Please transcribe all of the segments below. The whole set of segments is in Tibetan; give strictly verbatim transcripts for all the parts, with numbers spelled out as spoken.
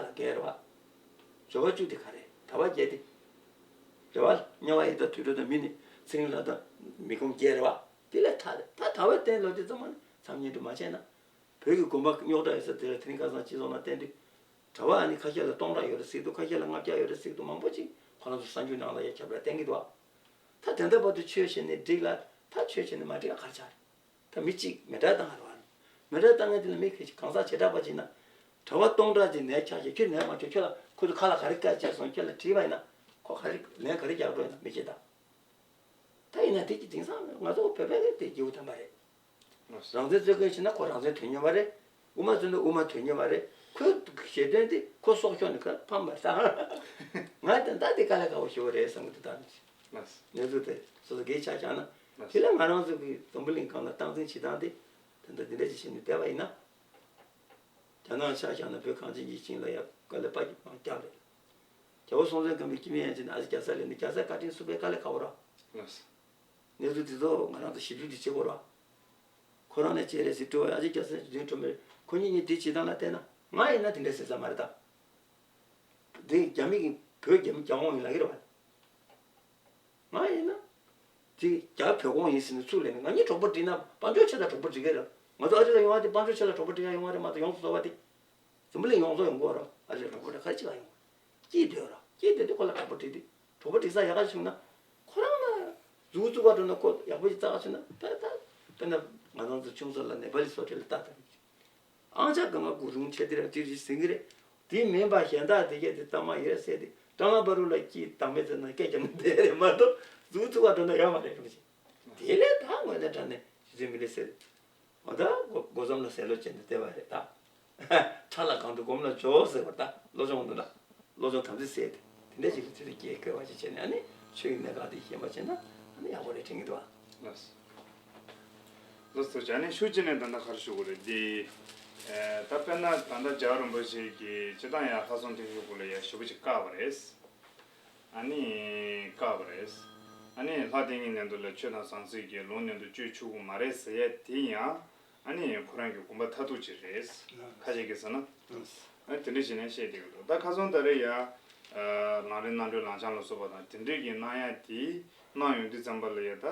ལ་བརྒྱད་རེད་བ། སྦྱོར་བ་བཅུ་དེ་ག་རེ་གྲྭ་པ་བརྒྱད་དེ། རེད་བ། དམྱལ་བ་ཡི་དྭགས་དུད་འགྲོ་དང་མི་ནི་ཚེ་རིང་ལྷ་དང་མི་ཁོམ་བརྒྱད་རེད་བ། དེ་ལས་ཐ་རེད་ད་གྲྭ་པ་བསྟེན་ལོ་དེ་ཙམ་མ་ནི་མཚམས་བསྙེན་སྒྲུབ་མ་བྱས་ན། བོད་ཀྱི་དགོན་པ་རྙོག་དྲ་ཡོད་ས་དེ་ལ་དེ་རིང་ཁ་སང་སྤྱི་ཚོགས་ནང་བསྟན་དུས། གྲྭ་པ་ཨ་ནི་ཁ་ཤས་ལ་སྟོང་ཕྲག་ཡོད་རེད་ཟེར་འདུག་ཁ་ཤས་ལ་ལྔ་བརྒྱ་ཡོད་རེད་ཟེར་འདུག་མང་པོ་ཅིག་ཁོ་རང་ཚོ་གསར་འགྱུར་ནང་ལ་ཡ་ཁྱབ་ར་བསྟན་གྱི་འདུག་ད་དེ་འདྲ་བར་དུ་ཆོས་བྱས་ནས་འགྲིག་ལ་ད་ཆོས་བྱས་ནས་མ་འགྲིག་ཨ་ག་རེ་ཆགས་རེད། ད་མི་གཅིག་མེ་སྲེག་བཏང་ར་བ། མེ་སྲེག་བཏང་མཁན་དེ་ལ་མི་གང་ཟག་བྱེ་བྲག་པ་ཅིག་ན། གྲྭ་པ་སྟོང་ཕྲག་ཅིག་ནད་ཆགས་ཤིང་ཁྱོད་ནད་མ་བྱུང་ཁྱོད་ལ་ཁོ་ཚོ་ཁ་ལ་ག་རེ་བཀལ་བྱས་སོང་ཁྱོད་ལ་དྲིས་པ་ཡིན་ན། ཁོ་ག་རེ་ལན་ག་རེ་རྒྱག་འགྲོ་ཡིན་ན་མི་ཤེས་ད། ད་ཡིན་ན་དེ་གི་དེང་སང་ང་ཚོ་བོད་པའི་དེ་སྐྱེ་བོ་དམ་པ་རེད། རང་བཙན་རྩོད་མཁན་བྱས་ན་ཁོ་རང་བཙན་དོན་གཉེར་བ་རེད། དབུ་མ་རྩོད་ན་དབུ་མ་དོན་གཉེར་བ་རེད། ཁོའི་ཞེ་འདོད་དེ་ཁོ་སྲོག་ཤོར་ནས་ཁོ་ཕམ་པ་ད། ང་དེ་ད་དེ་དཀའ་ལས་ཁག་པོ་ཞེ་པོ་རེད་བསམ་གི་འདུག་ད་ནས། ལགས་སོ། གནས་ཚུལ་དེ་སོ་སོ་གིས་ཆ་བཞག་ན། ལགས་སོ། དེ་ལ་ང་རང་ཚོ་གི་འཛམ་བུ་གླིང་སྒང་ལ་སྟངས་འཛིན་བྱེད་སྟངས་དེ་དེ་འདྲ་དེ་འདྲ་ཅིག་བྱས་ནས་བསྡད་པ་ཡིན་ན། རྒྱ་ནག་ཆ་བཞག་ན་བོད་གངས་ཅན་གྱི་ཞིང་ལ་ཡ་དཀའ་ལས་དཔའ་མང་རྒྱག་རེད། རྒྱལ་པོ་སྲོང་བཙན་སྒམ་པོའི་སྐྱེ་དམན་ཡན་ཆད་ནས་ཨ་ཙི་རྒྱལ་ས་སླེབས་ནས་རྒྱལ་སར་བཀའ་དྲིན་གསུམ་པའི་དཀའ་ལས་ཁག་པོ་ར། ལགས་སོ། གནས་ཚུལ་འདི་ཚོ་ང་རང་ཚོ་ཞིབ་འཇུག་འདི་བྱེད་དགོས་ར། ཁོ་རང་ནས་བྱས་རེད་ཟེར་སྤྲོ་བ་ཨ་ཙི་རྒྱལ་སར་འཛིན་སྤྲོ་མེད་ཁོ་གཉིས་གཉིས་འདི་བྱེད་སྟངས་ལ་བལྟས་ན་ང་ཡིན་ན་དེ་འདྲ་ཟེར་ས་མ་རེད་ད། འདི་རྒྱ་མི་གི་བོད་རྒྱ་མི་རྒྱ་དབང་ཡིན་ལབ་ཀྱི་རེད་བ། ང་ཡིན་ན། དེ་རྒྱ་བོད་གོང་ཡིན་ཟེར་ནས་ཚུར་ལེན་ནས་ང་གཉིས་གྲོགས་པོ་བསྒྲིགས་ན་དཔལ་འབྱོར་ཆེ་ལ་གྲོགས་པོ་བསྒྲིགས་ཀྱི་རེད། ང་ཚོ་ཨ་རི་ལ་ཡོང་བ་དེ་དཔལ་འབྱོར་ཆེ་ལ་གྲོགས་པོ་བསྒྲིགས་ཡ་ཡོང་བ་རེད་མ་གཏོགས་ཡོངས་སུ་རྫོགས་པ་དེ། འཛམ་བུ་གླིང་ཡོངས་རྫོགས་ཡོང་གི་རེད། ཨ་རི་ལ་གྲོགས་པོ་རེད་ག་རེ་བྱེད་ག་ཡོང་། སྐྱིད་སྡོད་ར་སྐྱིད་སྡོད་དེ་ཁོ་ལ་གྲོགས་པོ་བསྒྲིགས་ཏེ་གྲོགས་པོ་བསྒྲིགས་ས་ཡག་ག་བྱུང་ན། ཁོ་རང་ལ་མཛུབ་བཙུགས་པ་འགྲོ་ན་ཁོ་ཡག་པོ་ཞིག་བཙག་ག་བྱུང་ན་ད་ད་དཔེར་ན་ང་རང་ཚོ་ཆུང་ས་ལ་ནེ་པ་ལི་སོ་ཊེལ་ལ་ལྟ་ད། ཨང་ཅག་གི་ང་གུ་རུང་ཆེ་དེ་ར་ཅིག་རེད་ཟེར་གི་རེད། དེ་མིན་པ་གཞན་དག་དེ་གས་དེ་གཏའ་མ་ཡོད་ཟེར་ཏེ་ཀྲང་ལ་བ་རུ་ལ་སྐྱིད་དང་མེད་ཚེ་ན་སྐད་རྒྱབ་ན་དེ་རེད་མ་གཏོགས་མཛུབ་བཙུགས་པ་འགྲོ་ན་ཡོད་མ་རེད་རུང་ཞིག་དེ་ལས་ད་དངོས་གནས་དྲང་གནས་ཞི་ཅིན་ཕིང་ལས་ཟེར། འོ་ད་སྒོ་སྒོ་ཙམ་ལ་ཟེར་ལོ་ཅན་དུ་བལྟས་པ་རེད་ད། ཁྲ་ལ་གང་དུ་སྒོམ་ལ་འཇོག་ཟེར་བ་ད་བློ་སྦྱོང་འདི་འདྲ། བློ་སྦྱོང་དམ་ཚིག་ཟེར་ཏེ་དེ་འདྲ་ཞིག་ལ་ཚུལ་དུ་སྐྱེ་དགོས་པ་ཞིག་བྱས་ནས་ཨ་ནི་ཆོས་ཀྱི་གནད་འགག་དེ་ཤེས་པ་བྱས་ན་ཨ་ནི་ཡག་པོ་རེད་དྲན་གྱི་འདུག་ཨ། ལགས་སོ། ལགས་སོ། ཨ་ནི་ཤུགས་ཅིག་ནས་ད་ལྟ་ག་རེ་ཞུ་དགོས་རེད་འདི། ད་དཔེར་ན་ད་ལྟ་རྒྱལ་བ་རིན་པོ་ཆེ་གིས་སྤྱིར་བཏང་ཡང་ལྷ་སྲུང་བརྟན་བཞུགས་སྐོར་ལ་ཡང་ཞེ་པོ་ཅིག་བཀག་པ་རེད། ཨ་ནི་བཀག་པ་རེད། ཨ་ནི་ལྷ་བསྟེན་མཁན་ནང་དུ་ལ་ཆོས་དང་ཟང་ཟིང་གི་ལུང་ནང་དུ་སྤྱོད་ཆོག་གི་མ་རེད་ཟེར་ཡ་དེ་ཡང་ཨ་ནི་ཁོ་རང་གི་དགོངས་པ་མཐར་ཐུག་ཅིག་རེད། ཁ་ཤས་ཀྱིས་ཟེར་ན། ཨ་ནི་དེ་འདྲ་བྱས་ནས་བཤད་བསྡད་ཀྱི་འདུག་ད་ཁ་སང་ད་རེས་ཡ། ལམ་རིམ་རྣམ་གྲོལ་ལམ་སྦྱང་ལ་སོགས་པ་དང་དེ་འདྲས་ཀྱི་གནང་ཡ་དེ་གནང་ཡོང་དུས་ཙམ་པ་ལ་ཡ་ད།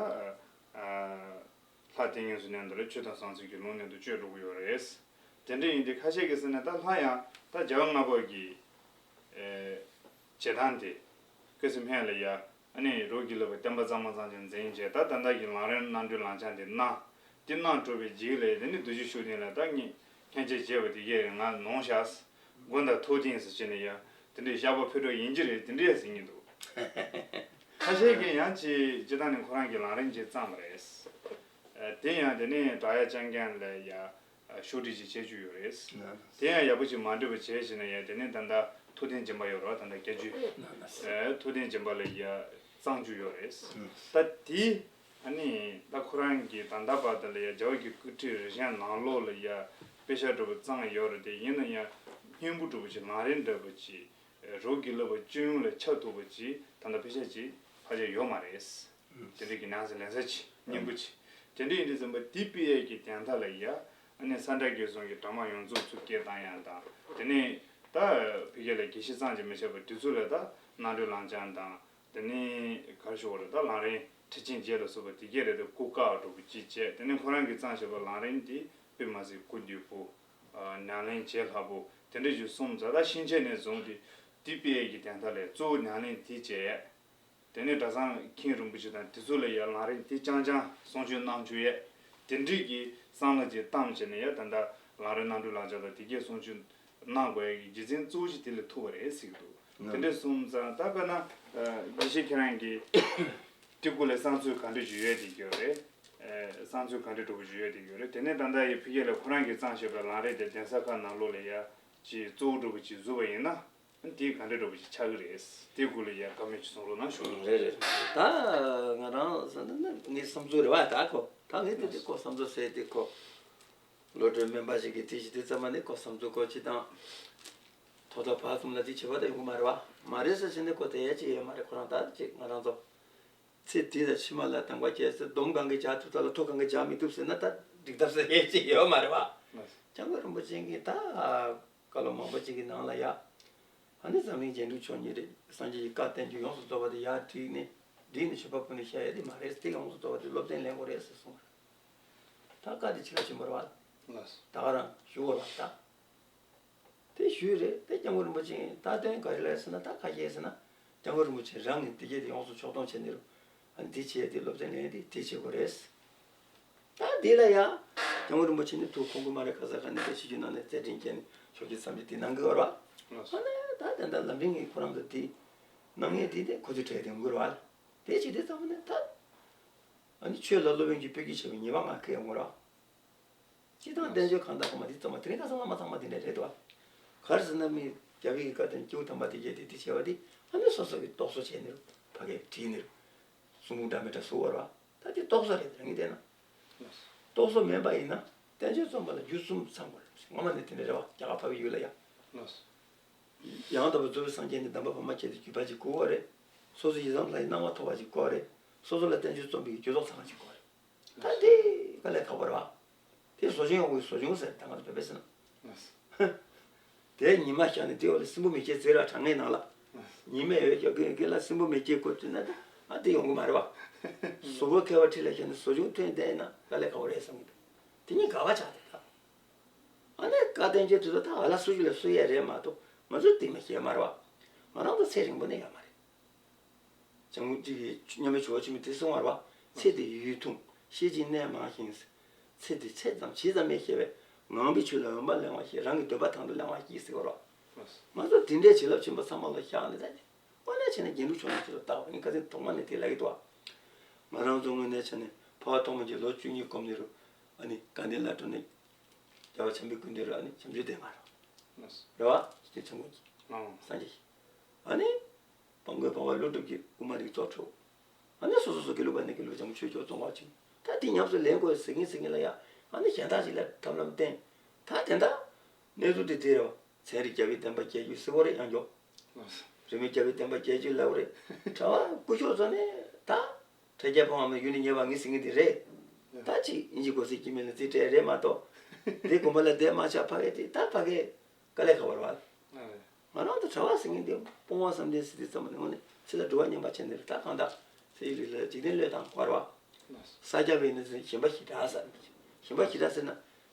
ལྷ་བསྟེན་མཁན་ཚོ་ནང་དུ་ལ་ཆོས་དང་ཟང་ཟིང་གི་ལུང་ནང་དུ་སྤྱོད་འགྲོ་གི་ཡོད་རེད། དེ་འདྲ་ཡིན་དུས་ཁ་ཤས་ཀྱིས་ཟེར་ན་ད་ལྷ་ཡང་ད་རྒྱལ་བ་ལྔ་པོ་གི། བྱེད་སྟངས་དེ། སྐུ་ཚེ་སྨད་ལ་ཡ། ཨ་ནི་རོ་གི་ལ་བ་བསྟན་པ་གཙང་མ་གཙང་རྐྱང་འཛིན་བྱས་ད་ད་ལྟ་གི་ལམ་རིམ་རྣམ་གྲོལ་ལམ་སྦྱང་དེ་གནང་། དེ་གནང་གྲུབ་པའི་རྗེས་ལ་དེ་ནི་བདུད་བཞི་ཤུགས་ལྡན་ལ་ད་ངས་སྔན་ཆད་བྱས་པ་དེ་གས་ང་ནོངས་བཞག་སྒོ་འདི་ཐུག་ཐིང་ཟེར་བྱས་ནས་ཡ། དེ་འདྲའི་བཤགས་པ་ཕེབས་འགྲོ་ཡིན་གྱི་རེད་དེ་འདྲས་ཟེར་གྱི་འདུག་ཁ་ཤས་ཀྱིས་ཡང་ཅི་ཅི་ད་ནི་ཁོ་རང་གི་ལམ་རིམ་ཅིག་བརྩམས་པ་རེད། དེ་ཡང་དེ་ནི་བྲག་གཡབ་རྐྱང་རྐྱང་ལ་ཡ། ཤོག་དྲིལ་ཅིག་བྱེད་རྒྱུ་ཡོད་རེད། དེ་ཡང་ཡག་པོ་ཅིག་མ་འགྲིག་པ་བྱས་ཕྱིན་ན་ཡང་དེ་ནས་ད་ལྟ་ཐུགས་རྟེན་སྦྱིན་པ་ཡོད་རེད་བ། ད་ལྟ་བརྒྱད་ཅུ། ཐུགས་རྟེན་སྦྱིན་པ་ལ་ཡ་བརྩམས་རྒྱུ་ཡོད་རེད། ད་དེ་ཨ་ནི་ད་ཁོ་རང་གིས་ད་ལྟ་བར་དུ་ལ་ཡ་རྒྱལ་བ་གི་སྐུ་ཁྲི་རིན་ཆེན་ནང་ལོགས་ལ་ཡ་དཔེ་ཆ་འདྲ་པོ་བརྩམས་ཡོད་རེད་དེ་ཡིན་ན་ཡང་སྙིང་པོ་འདྲ་པོ་ཅིག་ལམ་རིམ་འདྲ་པོ་ཅིག་རོ་གི་ལ་བ་སྤྱོད་ཡོན་ལ་ཆ་ཐུབ་པ་ཅིག་ད་ལྟ་དཔེ་ཆ་ཅིག་ཕལ་ཆེར་ཡོད་མ་རེད། དེ་འདྲ་གི་ནང་སེ་ལེན་ས་ཅིག་སྙིང་པོ་ཅིག་དེ་འདྲ་ཡིན་དུས་ཙམ་པ་དེ་སྤེལ་ཡས་ཀྱི་དོན་དག་ལ་ཡ། ཨ་ནི་ས་ཁྲ་དགེ་གསུམ་གྱི་གྲྭ་མ་ཡོངས་རྫོགས་ཚུར་སྐད་བཏང་ཡ་དང་དེ་ནས་ད་ཕ་གི་ལ་དགེ་བཤེས་གཙང་གཅིག་མ་བྱས་པར་དེ་ཚོ་ལ་ད་རྣམ་གྲོལ་ལམ་སྦྱང་དང་དེ་ནས་ག་རེ་ཞུ་དགོས་རེད་ད་ལམ་རིམ་ཁྲིད་ཆེན་བརྒྱད་ལ་སོགས་པ་དེ་གས་རེད་ད་སྐུ་བཀའ་འདྲ་པོ་ཅིག་བྱས་དེ་ནས་ཁོ་རང་གིས་བརྩམས་བཞག་པ་ལམ་རིམ་དེ་དཔེ་མ་སྲིད་སྐུ་བདེ་པོ། ཉམས་ལེན་བྱེད་སླ་པོ་དེ་འདྲ་ཞིག་གསུངས་ཙང་ད་ཕྱིན་ཆད་ནས་བཟུང་སྟེ་དེ་སྤེལ་ཡས་ཀྱི་དོན་དག་ལ་གཙོ་བོ་ཉམས་ལེན་དེ་བྱས། དེ་ནས་གྲྭ་ཚང་མཁན་རིན་པོ་ཆེ་དང་དེ་ཚོ་ལ་ཡ་ལམ་རིམ་དེ་རྐྱང་རྐྱང་གསུང་ཆོས་གནང་བཅུག་ཡས། དེ་འདྲས་ཀྱི་བསམ་བློ་ཅིག་བཏང་བྱས་ནས་ཡ་ད་ལྟ་ལམ་རིམ་རྣམ་གྲོལ་ལམ་སྦྱང་དང་དེ་གས་གསུང་ཆོས་གནང་དགོས་ཡས་ཀྱི་རྒྱུ་མཚན་གཙོ་བོ་ཞིག་དེ་ལས་ཐུག་པ་རེད་ཟེར་གྱི་འདུག་དེ་འདྲས་གསུངས་ཙང་ད་དཔེར་ན་དགེ་བཤེས་ཁྱེད་རང་གིས་དེ་སྐོར་ལ་བསམ་ཚུལ་ག་འདྲ་ཞིག་ཡོད་དེ་གྱོད་རེད། བསམ་ཚུལ་ག་འདྲ་འདྲ་པོ་ཞིག་ཡོད་དེ་གྱོད་རེད། དེ་ནས་ད་ལྟ་ཡི་ཕ་གི་ལ་ཁོ་རང་གིས་བརྩམས་བཞག་པའི་ལམ་རིམ་དེ་གདན་ས་ཁག་ནང་ལོགས་ལ་ཡ་ཅིག་གཙོ་བོ་འདྲ་པོ་ཅིག་བཟོས་པ་ཡིན་ན། དེ་ག་འདྲ་འདྲ་པོ་ཞིག་ཆགས་ཀྱི་རེད། དེ་སྐོར་ལ་ཡ་བཀའ་མོལ་ཅིག་གསུང་རོགས་གནང་ཞུ། རེད་རེད། ད་ང་རང་ཟེར་ན་ངའི་བསམ་ཚུལ་རེད་བ། ད་ཁོ་ད་ངས་དེ་དེ་ཁོ་བསམ་ཚུལ་ཟེར་དེ་ཁོ་བློ་གྲོས་དམན་པ་ཞིག་གིས་དེ་ཞིག་དེ་ཙམ་མ་ནི་ཁོ་བསམ་ཚུལ་ཁོ་ཅི་དང་ཐོག་མཐའ་བར་གསུམ་ལ་དེ་བྱེད་པ་ད་ཡོང་གི་མ་རེད་བ། མ་རེད་ཟེར་ཟེར་ནས་ཁོ་དེ་ཡ་ཅི་ཡོད་མ་རེད། ཁོ་རང་ད་ཅིག་ང་རང་ཚོ་ཚེ་འདི་དང་ཕྱི་མ་ལ་དམ་བཅའ་བྱས་ཟེར་འདོམ་གང་གིས་བྱ་ཐུབ་ད་ལ་ཐོ་གང་གིས་བྱ་མི་ཐུབ་ཟེར་ན་ད་འགྲིག་ཐབས་ཟེར་ཡ་ཅི་ཡོད་མ་རེད་བ། སྐྱབས་མགོན་རིན་པོ་ཆེ་གིས་ད། བཀའ་སློབ་མང་པོ་ཅིག་གི་ནང་ལ་ཡ། ཨ་ནི་འཛམ་གླིང་རྒྱན་དྲུག་མཆོག་གཉིས་རེད། སངས་རྒྱས་ཀྱི་བཀའ་བསྟན་བཅོས་ཡོངས་སུ་རྫོགས་པ་དེ་ཡར་བསྒྲིགས་ནས་བསྒྲིགས་ནས་མཆོད་པ་ཕུལ་ནས་བཤད་ཡ་དེ་མ་རེད། དེ་ཡོངས་སུ་རྫོགས་པ་དེ་སློབ་ཚན་ལེན་དགོས་རེད་ཟེར་གསུངས་པ་རེད། ད་བཀའ་དེ་ཆེ་ལ་ཆེན་པོ་རེད་བ། ལགས་སོ། ད་ག་རང་ཞུ་དགོས་རེད་བ་ད། དེ་ཞུས་རེད། དེ་སྐྱབས་མགོན་རིན་པོ་ཆེས་ད་དོན་ག་རེ་ལབ་ཟེར་ན། ད་ཁ་ཤས་ཟེར་ན་སྐྱབས་མགོན་རིན་པོ་ཆེ་རང་གིས་དེ་སྐད་དེ་ཡོངས་སུ་ཕྱོགས་གཏོང་བྱས་ནས་རུ། ཨ་ནི་དེ་བྱས་དེ་སློབ་ཚན་ལེན་དེ་དེ་བྱེད་དགོས་རེད། ད་འདི་ལ་ཡང་སྐྱབས་མགོན་རིན་པོ་ཆེ་ནི་ཐུགས་ཁོམ་གི་མ་རེད། ག་ས་ག་ནས་དེ་ཕྱི་རྒྱལ་ནང་ནས་རྩེད་འགྲན་བྱས་ནས་ཆོག་གི་བསམ་གྱི་དེ་གནང་གི་ཡོད་རེད་བ། ཨ་ནི་ད་དེ་འདྲ་ལམ་རིམ་གྱི་ཁོ་རང་ཚོ་དེ་གནང་ངེས་དེ་དེ་ཁོ་ཚོས་གྲས་དེ་འགུལ་བ། དེ་བྱས་དེ་ཙམ་ནས་ད་ཨ་ནི་ཆོས་ལ་སློབ་དཔོན་གྱི་དཔེ་གྱིས་ཆེ་བའི་ཉེས་པ་ང་ཁེ་ཡོང་གི་རེད་བ། སྤྱིར་བཏང་བསྟན་བཅོས་གང་དག་གོང་མ་འདི་ཚང་མ་དེ་རིང་ཁ་སང་བླ་མ་ཚང་མ་འདི་འདྲ་རེད་དོ། ག་རེ་ཟེར་ན་མི་རྒྱལ་བའི་བཀའ་དང་སྐྱེས་བུ་དམ་པ་དེ་གྱད་དེ་དེ་བྱས་པ་དེ་ཨ་ནི་སོ་སོ་གི་རྟོག་བཟོ་བྱས་ནས་ཕ་གིར་བྲིས་ནས་གསུང་འབུམ་འདྲ་མི་འདྲ་བཟོ་བར་བ། ད་དེ་རྟོག་བཟོ་རེད། རང་གིས་བལྟས་ན། རྟོག་བཟོ་མིན་པ་ཡིན་ན་བསྟན་བཅོས་རྩོམ་པ་ལ་རྒྱུ་གསུམ་ཚང་དགོས་རེད། སྔོན་མ་ནས་དེ་འདྲ་རེད་བ། རྒྱ་གར་འཕགས་པའི་ཡུལ་ལ་ཡ། ཡང་དག་པར་རྫོགས་པའི་སངས་རྒྱས་ནི་དམ་པ་བར་མ་ཁྱེར་ཏེ་བརྒྱུད་པ་ཅིག་དགོས་རེད། སོ་སོ་ཡི་དམ་ལྷ་ཡི་སྣང་བ་ཐོབ་པ་ཅིག་དགོས་རེད། སོ་སོ་ལ་བསྟན་བཅོས་རྩོམ་པའི་རྒྱུ་ཐོག་ཚང་བ་ཅིག་དགོས་རེད། ད་དེ་དཀའ་ལས་ཁག་པོ་རེད་བ། དེ་བཟོ་སྦྱོང་གི་བཟོ་སྦྱོང་ཟེར། ད་ང་ཚོ་བོད་པས་ཟེར་ན། དེ་ཉི་མ་ཤར་ནས་དེ་འོག་ལ་སྲིན་བུ་མེ་ལྕེ་ཟེར་བ་གྲང་ངའི་ནང་ལ། ཉི་མ་ཡོད་ཀྱང་དགོན་དགོན་ལ་སྲིན་བུ་མེ་ལྕེ་བཀོད་བྱས་ན་ད་ཨ་དེ་ཡོང་གི་མ་རེད་བ། གཟུགས་པོ་མཁས་པ་ཁྲི་ལ་བཞུགས་ནས་བཟོ་སྦྱོང་ཐོན་བསྡད་ན་དཀའ་ལས་ཁག་པོ་རེད་བསམ་གྱི་འདུག་དེ་གཉིས་དགའ་བ་ཆགས་ཏེ་ད། ཨ་ནི་བཀའ་བསྟན་བཅོས་དེ་ཚོ་ད་ཨ་ལ་སུ་ཞིག་ལ་སུ་ཡས་རེད་མ་གཏོགས་ང་ཚོ་དེ་མ་ཤེས་མ་རེད་བ། ང་རང་ཚོ་ཚེ་རིང་པོ་ནས་ཡོད་མ་རེད། བྱང་ཆུབ་ཀྱི་མཉམ་མེད་ཇོ་བོ་ཆེན་པོས་དེ་གསུངས་པ་རེད་བ། ཚེ་འདི་ཡུན་ཐུང་ཤེས་བྱའི་གནས་མང་ཞིང་། ཚེ་འདི་ཚད་ཙམ་ཇི་ཙམ་མེད་ཤེས་པས། ངང་པའི་ཆོས་ལ་འོན་པ་གླེང་བ་ཞེས། རང་གི་འདོད་པ་དང་དུ་གླེང་བ་ཞེས་ཟེར་བ་རེད་བ། ང་ཚོ་དེ་འདྲའི་བྱིན་རླབས་ཆེན་པོ་ཚང་མ་ལ་བཞག་ནས་ད་ནི་དངོས་གནས་བྱས་ན་རྒྱན་དྲུག་མཆོག་གཉིས་ཆེད་དུ་བཏགས་པ་ཡིན། ཁ་སང་ཐོག་མ་ནས་དེ་ལབ་ཀྱི་འདུག་བ། ང་རང་ཚོ་དངོས་གནས་བྱས་ནས་འཕགས་པ་ཐོགས་མེད་ཀྱིས་ལོ་བཅུ་གཉིས་གོམས་ནས་རུ་ཨ་ནི་དགའ་ལྡན་ལ་འགྲོ་ནས་རྒྱལ་བ་བྱམས་པའི་སྐུ་མདུན་རུ་ཨ་ནི་བྱམས་ཆོས་བསྟན་པ་རེད་བ། རེད་བ། ཞེས་བྱམས་སྐུ་གྱིས་སངས་རྒྱས་ཤིང་། ཨ་ནི། སྤང་དགོན་འཕགས་པ་ཀླུ་སྒྲུབ་ཀྱིས་དབུ་མ་རིགས་གཙོ་འཕྲོད། ཨ་ནི་སོ་སོ་སོ་དགེ་ལུགས་པ་ནས་དགེ་ལུགས་བྱང་ཆུབ་ཆོས་རྫོགས་པ་ཅིག་ད་དེ་ཉམས་སུ་ལེན་དགོས་ཟེར་གིན་ཟེར་གིན་ལ་ཡ། ཨ་ནི་གཞན་དག་ཅིག་ལ་ཐབས་ལམ་བསྟན། ད་དེ་འདྲ་གནས་ཚུལ་དེ་དེ་རེད་བ། ཚན་རིག་རྒྱལ་བའི་བསྟན་པ་རྒྱས་རྒྱུ་ཟེར་བ་རེད་ཡང་འཇོག་རིས་མེད་རྒྱལ་བའི་བསྟན་པ་རྒྱས་རྒྱུ་ལབ་རེད། གྲྭ་པ་སྐུ་ཞབས་ཚོ་ནས་ད། དྲ་རྒྱ་ཕོ་བ་མ་ཡུལ་ནས་ཉེ་བ་ངེས་ཟིན་གི་འདི་རེད། ད་ཅིག་ཨིན་ཇི་གོ་སའི་སྐྱེ་དམན་ལ་རྩིས་སྤྲད་རེད་མ་གཏོགས། འདི་དགོན་པ་ལ་བསྡད་མ་ཆགས་ཕ་གི་དེ་ད་ཕ་གི་དཀའ་ལས་ཁག་པ་རེད་བ། ང་རང་ཚོ་གྲྭ་པ་ཟེར་མཁན་དེ་སྤོང་བ་བསམ་གཏན་ཟེར་དུས་ཙམ་པ་ནས་དངོས་གནས་ཚེ་ལ་སྒྲུབ་པ་ཉམས་པ་བྱས་ནས་རེད། ད་གང་ལྟར་ཚེ་ཡི་ལུས་ལ་འཇིག་རྟེན་བློས་བཏང་དགོས་རེད་བ། ས་སྐྱ་པའི་ནི་ཞེན་པ་ཞེ་དྲག་ཟེར། ཞེན་པ་ཞེ་དྲག་ཟེར་ན་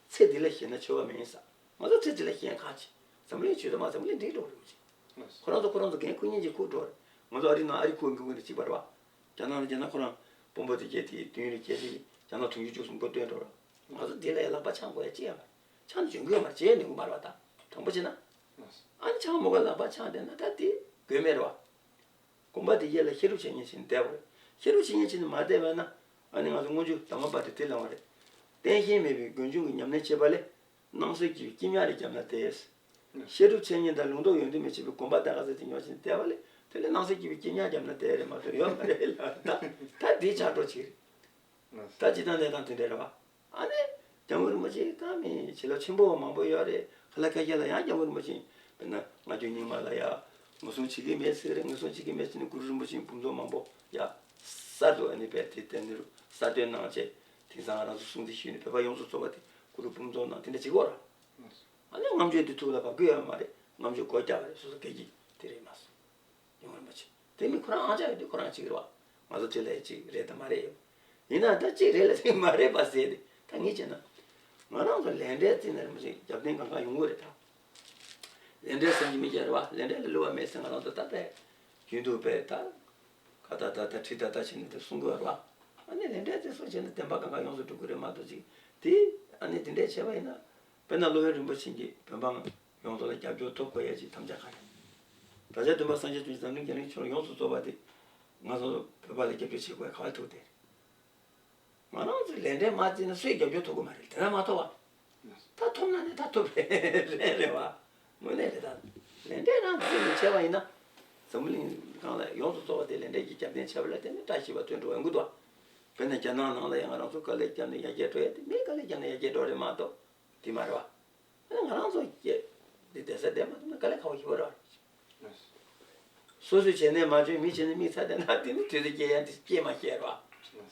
ཚེ་འདི་ལ་ཞེན་ན་ཆོས་པ་མིན་ས། ང་ཚོ་ཚེ་འདི་ལ་ཞེན་ཁག་ཆེ། འཛམ་གླིང་ཆོས་དང་མ་འཛམ་གླིང་འགྲིག་འགྲོ་རེད་མ་གཏོགས། ཁོ་རང་ཚོ་ཁོ་རང་ཚོ་འགན་ཁུར་མཁན་ཅིག་ཁུར་འགྲོ་རེད། ང་ཚོ་ཨ་རི་ནང་ཨ་རི་ཁུར་མཁན་ཀུན་ནས་གཅིག་པ་རེད་བ། རྒྱ་ནག་ལ་རྒྱ་ནག་ཁོ་རང་དཔོན་པོ་དེ་གྱད་དེ་དུས་ཡུན་རིང་བསྐྱལ་ཏེ་རྒྱ་ནག་དུང་ཕྱུར་བཅུ་གསུམ་པོ་བཏོན་འགྲོ་རེད། ང་ཚོ་འདི་ལ་ཡ་ལག་པ་འཆང་དགོས་ཡ་ཅི་ཡང་མ་རེད། འཆང་འཇོན་གི་ཡོད་མ་རེད། བྱས་ནས་དགོས་མ་རེད་བ། ད་དྲང་པོ་བྱས་ན། ཨ་ནི་འཆང་མ་དགོས། ལག་པ་འཆང་བསྡད་ན་ད་དེ་དགོས་མེད་རེད་བ། དགོན་པ་དེ་གྱད་ལ་བཤད་སྒྲུབ་བྱེད་མཁན་ཞིག་བསྡད་པ་རེད། བཤད་སྒྲུབ་བྱེད་མཁན་ཞིག་ནི་མ་བསྡད་པ་ན། ཨ་ནི་ང་ཚོ་སྔོན་འཇུག་དང་པོ་པ་དེ་དེ་ལབ་པ་རེད། རྟེན་གཞན་མེད་པའི་སྒོས་འབྱུང་གི་ཉམས་ལེན་བྱེད་པ་ལས། སྣང་སྲིད་སྐྱེ་བའི་རྐྱེན་ཉག་རེ་བརྒྱབ་ན་དེ། བཤད་སྒྲུབ་འཆད་ཉན་དང་ལུང་རྟོགས་ཡོན་ཏན་མི་ཕྱེད་པའི་དགོན་པ་ད་ག་ཚོད་དེ་ཉོ་བཞིན་བསྡད་པ་ལས་དེ་ལས་སྣང་སྲིད་སྐྱེ་བའི་རྐྱེན་ཉག་བརྒྱབ་ན་དེ་རེད་མ་གཏོགས་ཡོད་མ་རེད་ལ། ད་ད་དེ་ཆགས་འགྲོ་ཅིག་རེད། ད་སྤྱིར་བཏང་གནས་སྟངས་དེ་འདྲ་རེད་བ། ཨ་ནི། སྐྱབས་མགོན་རིན་པོ་ཆེ་ཀ་མི་བྱིན་རླབས་ཆེན་པོ་མང་པོ་ཡོད་རེད། ཁ་ལ་ཁ་ཤས་ལ་ཡང་སྐྱབས་མགོན་རིན་པོ་ཆེ་དཔེར་ན་སྔ་འགྱུར་རྙིང་མ་ལ་ཡ་ངོས་བཟུང་བྱེད་ཀྱི་མེད་ཟེར་རེད། ངོས་བཟུང་བྱེད་ཀྱི་མེད་ཟེར་ནས་གུ་རུ་རིན་པོ་ཆེའི་ཕུན་ཚོགས་མང་པོ་ཡ་གསར་དུ་ཨ་ནི་དཔེ་དེ་བསྟན་ནས་གསར་བཏོན་གནང་བྱས། དེང་སང་ང་རང་ཚོ་སྲུང་བརྩི་ཞུས་ནས་བོད་པ་ཡོངས་སུ་རྫོགས་པ་དེ་གུ་རུ་ཕུན་ཚོགས་གནང་དེ་འདྲ་བྱེད་དགོས་ར། ཨ་ནི་རྔམ་བརྗོད་དེ་ཐུགས་ལ་བབས་ཀྱི་ཡོད་མ་རེད། རྔམ་བརྗོད་སྒོ་རྒྱག་པ་རེད། སོ་སོ་སྐད་ཀྱིས་དེ་རེད་མ་སོང་། ཡོང་རིན་པོ་ཆེ། དེ་མིན་ཁོ་རང་ཨང་ཅག་ཡོད་དུས་ཁོ་རང་གཅིག་རེད་བ། ང་ཚོ་དེ་ལས་གཅིག་རེད་དམ་མ་རེད་ཡོད། ཡིན་ན་ད་གཅིག་རེད་ལ་གཅིག་མ་རེད་པ་ཟེར་ཏེ་ད་ངས་བྱས་ན། ང་རང་ཚོ་ལས་འབྲས་བརྩིས་ན་རིན་པོ་ཆེ་རྒྱབ་རྟེན་གང་ག་ཡོང་གི་རེད་ད། ལས་འབྲས་བསམ་གྱིས་མི་ཁྱབ་རེད་བ། ལས་འབྲས་ལ་བསླུ་བ་མེད་ཟེར་ང་རང་ཚོ་ད་དཔེ་རྒྱུན་དུ་དཔེ་ད། ག་ད་ད་ད་ཁྲི་ད་ད་བྱས་ནས་དེ་གསུང་གི་ཡོད་རེད་བ། ཨ་ནི་ལས་འབྲས་དེ་སུ་བྱས་ན་བདེན་པ་གང་ག་ཡོངས་སུ་འགྲུབ་ཀྱི་རེད་མ་གཏོགས་ཅིག་དེ་ཨ་ནི་དེ་འདྲས་བྱས་པ་ཡིན་ན། དཔེར་ན་སློབ་དཔོན་རིན་པོ་ཆེ་གིས་བོད་འབངས་ཡོངས་རྫོགས་ལ་རྒྱབ་སྐྱོར་ཐོབ་དགོས་ཡ་ཅིག་དམ་བཅའ་ག་རེ། བདག་ཅག་སྟོན་པ་སངས་རྒྱས་བྱོན་ཅིང་འཛམ་གླིང་རྒྱ་གླིང་ཕྱོགས་ལ་ཡོངས་སུ་རྫོགས་པ་དེ་ང་ཚོ་བོད་པ་ལ་རྒྱབ་སྐྱོར་བྱེད་དགོས་ཡ་ག་པར་ཐུག་དེ་རེད། ང་རང་ཚོས་ལས་འབྲས་མ་བརྩིས་ན་སུས་རྒྱབ་སྐྱོར་ཐོབ་ཀྱི་མ་རེད། དེ་འདྲ་མ་ཐོབ་པ། ད་ཐོབ་ན་ནི་ད་ཐོབ་རེད་རེད་རེད་བ། དངོས་གནས་རེད་ད། ལས་འབྲས་རང་བརྩིས་ནས་བྱས་པ་ཡིན་ན། འཛམ་བུ་གླིང་སྒང་ལ་ཡོངས་སུ་རྫོགས་པ་དེ་ལས་འབྲས་ཀྱི་རྒྱབ་རྟེན་བྱས་པ་ལ་བརྟེན་ནས་བཀྲ་ཤིས་པ་ཐོན་འགྲོ་འོང་གི་འདུག་དཔེར་ན་རྒྱ་ནག་ནང་ལ་ཡང་ང་རང་ཚོ་དཀའ་ལས་བརྒྱབ་ནས་ཡར་རྒྱས་འགྲོ་ཡ་དེ་མིའི་དཀའ་ལས་བརྒྱབ་ནས་ཡར་རྒྱས་འགྲོ་རེད་མ་གཏོགས། དེ་མ་རེད་བ། ཨ་ནི་ང་རང་ཚོ་སྐྱེས། འདི་བསྡད་ས་བསྡད་མ་ཐུབ་ན་དཀའ་ལས་ཁག་པོ་ཞིག་ཡོད་རེད་བ། སོ་སོས་བྱས་ནས་མ་བྱུང་མི་བྱས་ནས་མིག་ཚ་བསྡད་ན་དེ་ནི་དུས་ཚོད་སྐྱེལ་ཡ་འདི་སྐྱེལ་མ་ཤེས་རེད་བ།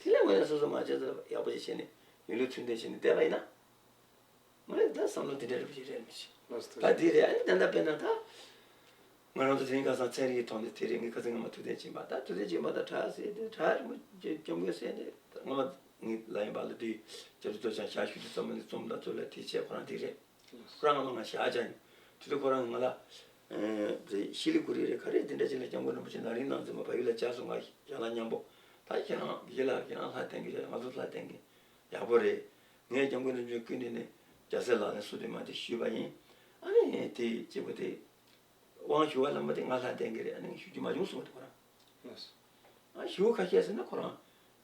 དེ་ལས་དངོས་གནས་སོ་སོ་མ་བྱས་ཚོད་ཡག་པོ་ཞིག་བྱས་ནས་ཡུན་རིང་ཚུལ་ལྡན་བྱས་ནས་བསྡད་པ་ཡིན་ན། ང་ཡང་ད་བསམ་བློ་དེ་འདྲ་རེད་པ་ཞིག་རེད་མི་ཤེས། ད་དེ་རེད། ཨ་ནི་ད་ལྟ་དཔེར་ན་ད། ང་རང་ཚོ་དེ་རིང་ཁ་སང་ཚན་རིག་གི་ཐོག་ནས་དེ་རིང་ངའི་ཁ་སང་སྔ་མ་ཐུབ་བསྟན་སྦྱིན་པ་ད་ཐུབ་བསྟན་སྦྱིན་པ་དང་བྲག་ཟེར་ཏེ་བྲག་རིན་པོ་ཆེ་སྐྱབས་མགོན་ཟེར་ནས་སྔ་མ་ངའི་ལ་ཡིན་པ་ལ་དུས་སྐྱབས་རྗེ་ཐོབ་བྱང་ཞག་ཞུ་དུས་ཙམ་པ་ནས་རྩོམ་ལ་ཚུར་ལ་དེ་བྱས་ཁོ་རང་དེ་རེད། ཁོ་རང་སྔ་མ་ང་ཞག་བྱ་ཡིན། དེ་དུས་ཁོ་རང་ང་ལ་རེད་ཤི་ལི་གུ་རི་རེད་ག་རེ་དེ་འདྲ་ཅིག་ལ་སྐྱབས་མགོན་རིན་པོ་ཆེ་ན་རིང་ནང་འཛིན་པ་བལ་ཡུལ་ལ་བྱ་སོང་ང་ཞག་ལ་མཉམ་པོ་ད་ཁྱེད་རང་དགེ་ལགས་ཁྱེད་རང་ལྷ་བསྟེན་གི་རེད་ང་ཚོ་ལྷ་བསྟེན་གི་ཡག་པོ་རེད། ངས་སྐྱབས་མགོན་རིན་པོ་ཆེ་སྐུ་མདུན་ནས་རྒྱལ་སྲས་ལག་ལེན་སུ་དེ་མ་དེ་ཞུས་པ་ཡིན། ཨ་ནི་དེ་སྐྱེས་བུ་དེ། དབང་ཞུ་བ་ལ་མ་དེ་ང་ལྷ་བསྟེན་གི་རེད་ཨ་ནི་ཞུ་རྒྱུ་མ་བྱུང་གསུངས་པ་དེ་ཁོ་རང་། ཨ་ཞུ་ཁ་ཤས་ཟེར་ན་ཁོ་རང་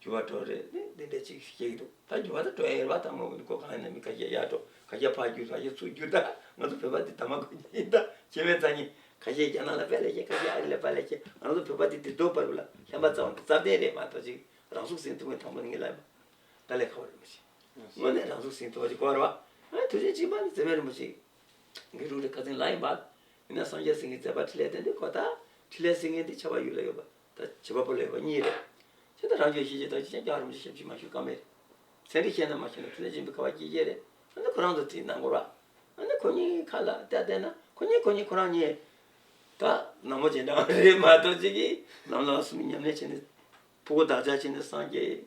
འགྱུར་བ་འགྲོ་རེད་ནི་འདི་འདྲ་ཅིག་སྐྱེ་གི་འདུག་ད་འགྱུར་བ་ད་འགྲོ་ཡ་ཡོད་པ་དང་མ་འོ་ནི་ཁོ་གང་ཡིན་ན་མི་ཁ་ཤས་ཡར་འགྲོ་ཁ་ཤས་ཕར་འགྱུར་ཁ་ཤས་ཚུར་འགྱུར་ད་ང་ཚོ་བོད་པ་འདི་ད་མ་གོ་ཡིན་ད་བྱེད་མེད་རྩ་ཉིད་ཁ་ཤས་རྒྱ་ནག་ལ་དཔེ་ལས་ཤེས་ཁ་ཤས་ཨ་རི་ལ་དཔེ་ལས་ཤེས་ང་ཚོ་བོད་པ་འདི་འདི་རྡོ་བར་བུ་ལ་ལྷན་པ་རྩ་བ་རྩ་བརྟན་རེད་མ་གཏོགས་ཅིག་རང་ཚུགས་ཟིན་ཐུབ་མཁན་དང་པོ་ནི་ངེད་ལ་ཡོད་མ་ད་ལས་ཁ་བ་རེད་མ་ཤེས། དངོས་གནས་རང་ཚུགས་ཟིན་ཐུབ་པ་ཅིག་དགོས་རེད་བ། ཨ་དུས་ཆེན་གཅིག་པ་ནི་འཛད་མེད་རིན་པོ་ཆེ་གི་རུ་རེ་ཁ་ཚིག་ལ་ཡིན་པ། ཡིན་ན་སངས་རྒྱས་ཟེར་མཁན་མཛད་པ་འཕྲིན་ལས་བསྟན་དུས་ཁོ་ད་འཕྲིན་ལས་ཟེར་མཁན་དེ་ཁྱབ་པ་ཡུལ་ལ་ཡོད་པ་ད་བྱེད་པ་པོ་ལ་ཡོད་པ་གཉིས་རེད། ཁྱེད་ད་རང་ཆོས་ཤེས་བྱེད་དང་ཅི་ཅང་རྒྱ་རིན་པོ་ཆེ་ཞབས་ཕྱི་མ་ཞུ་ཀ་མེད་རེད། ཚན་རིག་ཤེས་ན་མ་ཤེས་ན་འཕྲིན་ལས་སྦྱིན་པའི་ཁ་བ་སྐྱེལ་སྐྱེལ་རེད། ཨ་ནི་ཁོ་རང་ཚོ་དེ་གནང་དགོས་ར། ཨ་ནི་ཁོ་གཉིས་ཁ་ལ་བལྟས་བལྟས་ན་ཁོ་གཉིས་ཁོ་གཉིས་ཁོ་རང་གཉིས་ད་ནག་མོ་ཅན་འདྲ་བ་རེད་མ་གཏོགས་ཅིག་གིས་ལམ་ལམ་གསུམ་ཉམས་ལེན་བྱས་ནས་ཕྲུ་གུ་བདག་ཅག་བྱས་ནས་སངས་རྒྱས་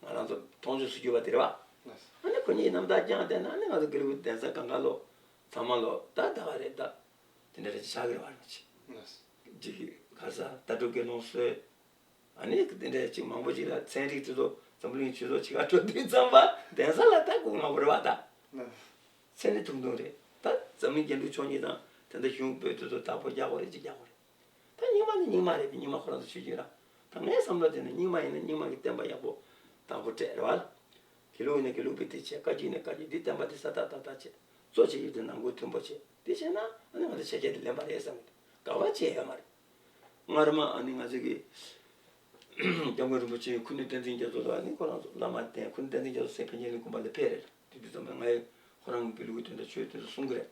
ང་རང་ཚོ་མཐོང་ཆོས་སུ་གྱུར་པ་དེ་རེད་བ། ཨ་ནི་ཁོ་གཉིས་རྣམ་ཐར་བསྐྱངས་བསྡད་ན་ཨ་ནི་ང་ཚོ་དགེ་ལུགས་གདན་ས་གང་ག་ལོ་ཚང་མ་ལོ་ད་ད་ག་རེད་ད། དེ་འདྲ་རེད་ཆགས་ཀྱི་རེད་བ་རིན་པོ་ཆེ། ཅིག་ག་ས་ལྟ་གྲུབ་དགེ་སློང་སྲོལ། ཨ་ནི་དེ་འདྲ་ཅིག་མང་པོ་ཅིག་ལ་ཚན་རིག་དེ་ཚོ་འཛམ་བུ་གླིང་ཆོས་ཚོགས་ཆེ་ཁག་འགྲོ་དུས་ཙམ་པ་གདན་ས་ལ་ད་སྒུག་མང་པོ་རེད་བ་ད། ཚན་རིག་ཐུང་ཐུང་རེད་ད་འཛམ་གླིང་རྒྱན་དྲུག་མཆོག་གཉིས་དང་དེ་འདྲ་གཞུང་སྤོས་དེ་ཚོ་བདག་པོ་རྒྱག་དགོས་རེད་ཅིག་རྒྱག་དགོས་རེད། ད་རྙིང་མ་ནི་རྙིང་མ་རེད་པས་རྙིང་མ་ཁོ་རང་ཚོ་ཆོས་བརྒྱུད་ར། ད་ངའི་བསམ་བློ་དེ་ནི་རྙིང་མ་ཡིན་ན་རྙིང་མ་གི་བསྟན་པ་ཡག་པོ་དང་པོ་སྤྲད་རེད་བ། དགེ་ལུགས་ཡིན་ན་དགེ་ལུགས་པའི་དེ་བྱས་བཀའ་བརྒྱུད་ཡིན་ན་བཀའ་བརྒྱུད་འདི་བསྟན་པ་དེ་ས་ཐག་ཏག་ཏག་བྱས་གཙོ་ཆེ་ཡུལ་དེ་ནང་ཁུལ་མཐུན་པོ་བྱས་དེ་བྱས་ན་ཨ་ནི་ང་ཚོ་ཆ་རྐྱེན་དེ་ལེན་པ་རེད་བསམ་གི་འདུག་དགག་པ་བྱས་ཡོད་མ་རེད། སྔར་མ་ཨ་ནི་ང་ཚོ་གི་སྐྱབས་མགོན་རིན་པོ་ཆེ་ཁུ་ནུ་བསྟན་འཛིན་རྒྱ་མཚོ་ལ་ཨ་ནི་ཁོ་རང་ཚོ་བླ་མ་བསྟེན་ཁུ་ནུ་བསྟན་འཛིན་རྒྱ་མཚོ་སེ་ཕན་ཆད་ལི་དགོན་པ་ལ་ཕེབས་རེད་དེ་དུས་ཙམ་པ་ངའི་ཁོ་རང་གི་དགེ་ལུགས་ཀྱི་དོན་དང་ཆོས་དོན་དུ་གསུང་གི་རེད།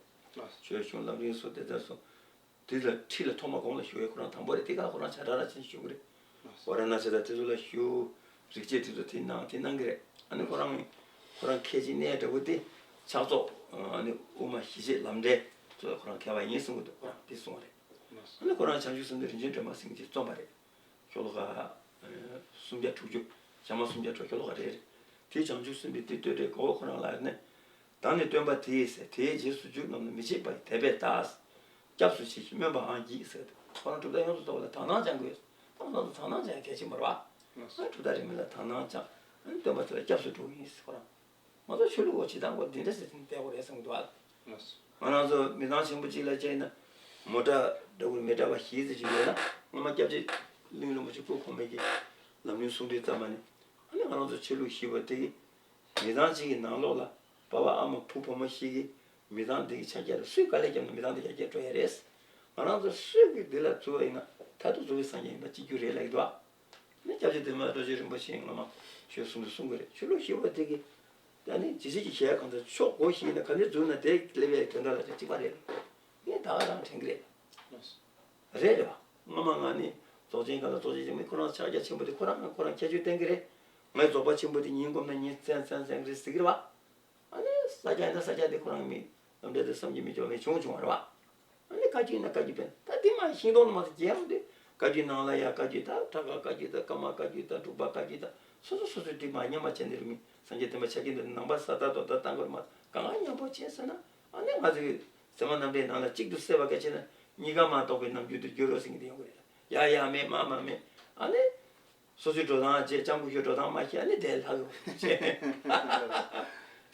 ཆོས་གཞུང་ལམ་རིམ་སོགས་དེ་ལྟར་སོང་། དེ་ལ་ཁྲིད་ལ་ཐོག་མ་གོང་ལ་ཞུ་བའི་ཁོ་རང་དང་པོ་རེད་དེ་ག་ཁོ་རང་བྱ་བྲལ་ར་ཅན་ཞུ་གི་རེད། ཝཱ་ར་ཎ་སི་དང་དེ་ཚོ་ལ་ཞུ། རིག་བྱེད་དེ་ཚོ་དེ་གནང་དེ་གནང་གི་རེད། ཨ་ནི་ཁོ་རང་ཁོ་རང་མཁས་ཅིང་གནད་འདྲ་བོ་དེ་ཕྱག་རྫོགས་ཨ་ནི་དབུ་མ་ཞི་བྱེད་ལམ་འབྲས་ཚོ་ལ་ཁོ་རང་མཁས་པ་ཡིན་གསུང་གི་འདུག་ཁོ་རང་དེ་གསུང་བ་རེད། ཨ་ནི་ཁོ་རང་བྱང་ཆུབ་སེམས་དང་རིན་ཆེན་སྒྲོན་མ་ཟེར་མཁན་ཅིག་རྩོམ་པ་རེད། ཤོ་ལོ་ཀ་སུམ་བརྒྱ་དྲུག་ཅུ། ཞག་མ་སུམ་བརྒྱ་དྲུག་ཤོ་ལོ་ཀ་རེ་རེ། དེ་བྱང་ཆུབ་སེམས་དཔའི་དེ་བསྟོད་འགྲེལ་གོ་བོ་ཁོ་རང་ལ་ནི། བདག་ནི་སྟོན་པ་དེས་ཟེར་དེའི་རྗེས་སུ་འཇུག་རྣམས་ལ་མི་ཕྱེད་པ་ཡི་དད་པས་བདག་སྐྱབས་སུ་མཆི་ཞིང་སྨོན་པའང་བགྱིད་ཟེར་ཏེ་ཁོ་རང་གྲུབ་མཐའ་ཡོངས་སུ་རྫོགས་པ་ལ་དག་སྣང་སྦྱང་དགོས། ད་ང་ཚོ་དག་སྣང་སྦྱང་ཡ་གལ་ཆེན་པོ་རེད་བ། ང་གྲུབ་མཐའ་རིས་མེད་ལ་དག་སྣང་སྦྱང་། ཨ་ནི་སྟོན་པ་དེ་ལ་སྐྱབས་སུ་འགྲོ་གི་ཡིན་ཟེར་ཁོ་རང་། ང་ཚོ་ཆོས་ལུགས་འོ་བྱེད་སྟངས་སྐོར་འདི་འདྲ་ཟེར་ཏེ་བསྡད་དགོས་རེད་བསམ་གྱི་འདུག་ཨ། ང་རང་ཚོ་མི་ཚང་ཆེན་པོ་གཅིག་ལ་བྱས་ན་མོ་ཊ་འདྲ་བོ་མི་འདྲ་བ་བཞི་ཙམ་ཞིག་ཡོད་ན་སྔོན་མ་སྐྱབས་རྗེ་གླིང་རིན་པོ་ཆེ་སྐུ་གོང་མའི་གི་ལམ་རིམ་གསུང་གྲོས་བརྩམས་པ་ནི་ཨ་ནི་ང་རང་ཚོ་ཆོས་ལུགས་བཞི་པོ་དེ་གི་མི་ཚང་གཅིག་གི་ནང་ལོགས་ལ་པ་ཕ་ཨ་མ་བུ་བུ་མོ་བཞི་གི་མི་ཚང་དེ་གི་ཆ་རྐྱེན་ལ་སུས་དཀའ་ལས་བརྒྱབ་ན་མི་ཚང་དེ་ཡར་རྒྱས་འགྲོ་ཡ་རེད། ང་རང་ཚོ་སུས་གི་དེ་ལ་འཛུལ་བ་ཡིན་ན་མཐར་ཐུག་འཛུལ་བའི་སངས་རྒྱས་ཡིན་པ་གཅིག་གྱུར་རེད་ལབ་ཀྱི་འདུག་ཨ། ནི་སྐྱབས་རྗེ་བདེ་མ་རྡོ་རྗེ་རིན་པོ་ཆེ་སྔ་མ་ཆོས་གསུང་དུས་གསུང་གི་རེད། ཆོས་ལུགས་བཞི་པོ་དེ་གི་ད་ནི་ཇི་སྲིད་ཀྱི་གཞལ་ཡས་ཁང་དུ་ཕྱོགས་སྒོ་བཞི་ཡིན་ན་ག་ནས་འཛུལ་ན་དེ་སླེབས་ཡའི་དོན་དག་ལ་གཅིག་པ་རེད། ངས་ད་ག་རང་དྲན་གི་རེད། རེད་རེད་བ། སྔ་མ་ང་ནི་རྫོགས་ཆེན་སྒང་ལ་རྫོགས་ཆེན་ཆེན་མོ་དེ་ཁོ་རང་ཕྱག་རྒྱ་ཆེན་པོ་དེ་ཁོ་རང་ཁོ་རང་ཁྱད་ཆོས་བསྟན་གི་རེད། ངས་རྫོགས་པ་ཆེན་པོ་དེ་ཉིན་བསྒོམས་ན་ཉིན་མཚན་མཚན་མཚན་གི་རེད་ཟེར་གི་རེད་བ། ཨ་ནི་ས་སྐྱ་ཡིན་ན་ས་སྐྱ་དེ་ཁོ་རང་མི་རྣམ་འགྲེལ་དེ་བསམ་གྱིས་མི་ཁྱབ་པ་མི་བྱུང་བྱུང་བ་རེད་བ། ཨ་ནི་བཀའ་བརྒྱུད་ན་བཀའ་བརྒྱུད་པས་ད་དེ་མ་ཤིང་སྡོང་མ་ཟེར་རྒྱལ་རབས་དེ་བཀའ་བརྒྱུད་ནང་ལ་ཡ་བཀའ་བརྒྱུད་ད་ཕྲག་དཀར་བཀའ་བརྒྱུད་ད་ཀརྨ་བཀའ་བརྒྱུད་ད་འབྲུག་པ་བཀའ་བརྒྱུད་ད་སོ་སོ་སོ་སོའི་དེ་མ་མཉམ་པ་བྱས་ནས་རུ་མི་སངས་རྒྱས་བསྟན་པ་ཆ་རྐྱེན་དེ་ནང་པ་ས་ད་དོ་ད་བཏང་དགོས་མ་གང་ག་མཉམ་པོ་བྱས་ཟེར་ན་ཨ་ནི་ང་ཚོའི་ཟེར་མ་རྣམ་འགྲེལ་ནང་ལ་གཅིག་ཏུ་བསྲེས་པ་གལ་ཆེ་ན་གཉིས་ཀ་མ་གཏོགས་པའི་རྣམ་འགྱུར་དུ་འགྱུར་རོ་ཟེར་མཁན་དེ་ཡོང་གི་རེད་ལ་ཡ་ཡ་མེད་མ་མ་མེད་ཨ་ནི། སོ་སོའི་འགྲོ་སྟངས་བྱས་ལྕམ་སྐུ་ཞབས་འགྲོ་སྟངས་མ་ཤེས་ཨ་ནི་དེ་ལྷག་གི་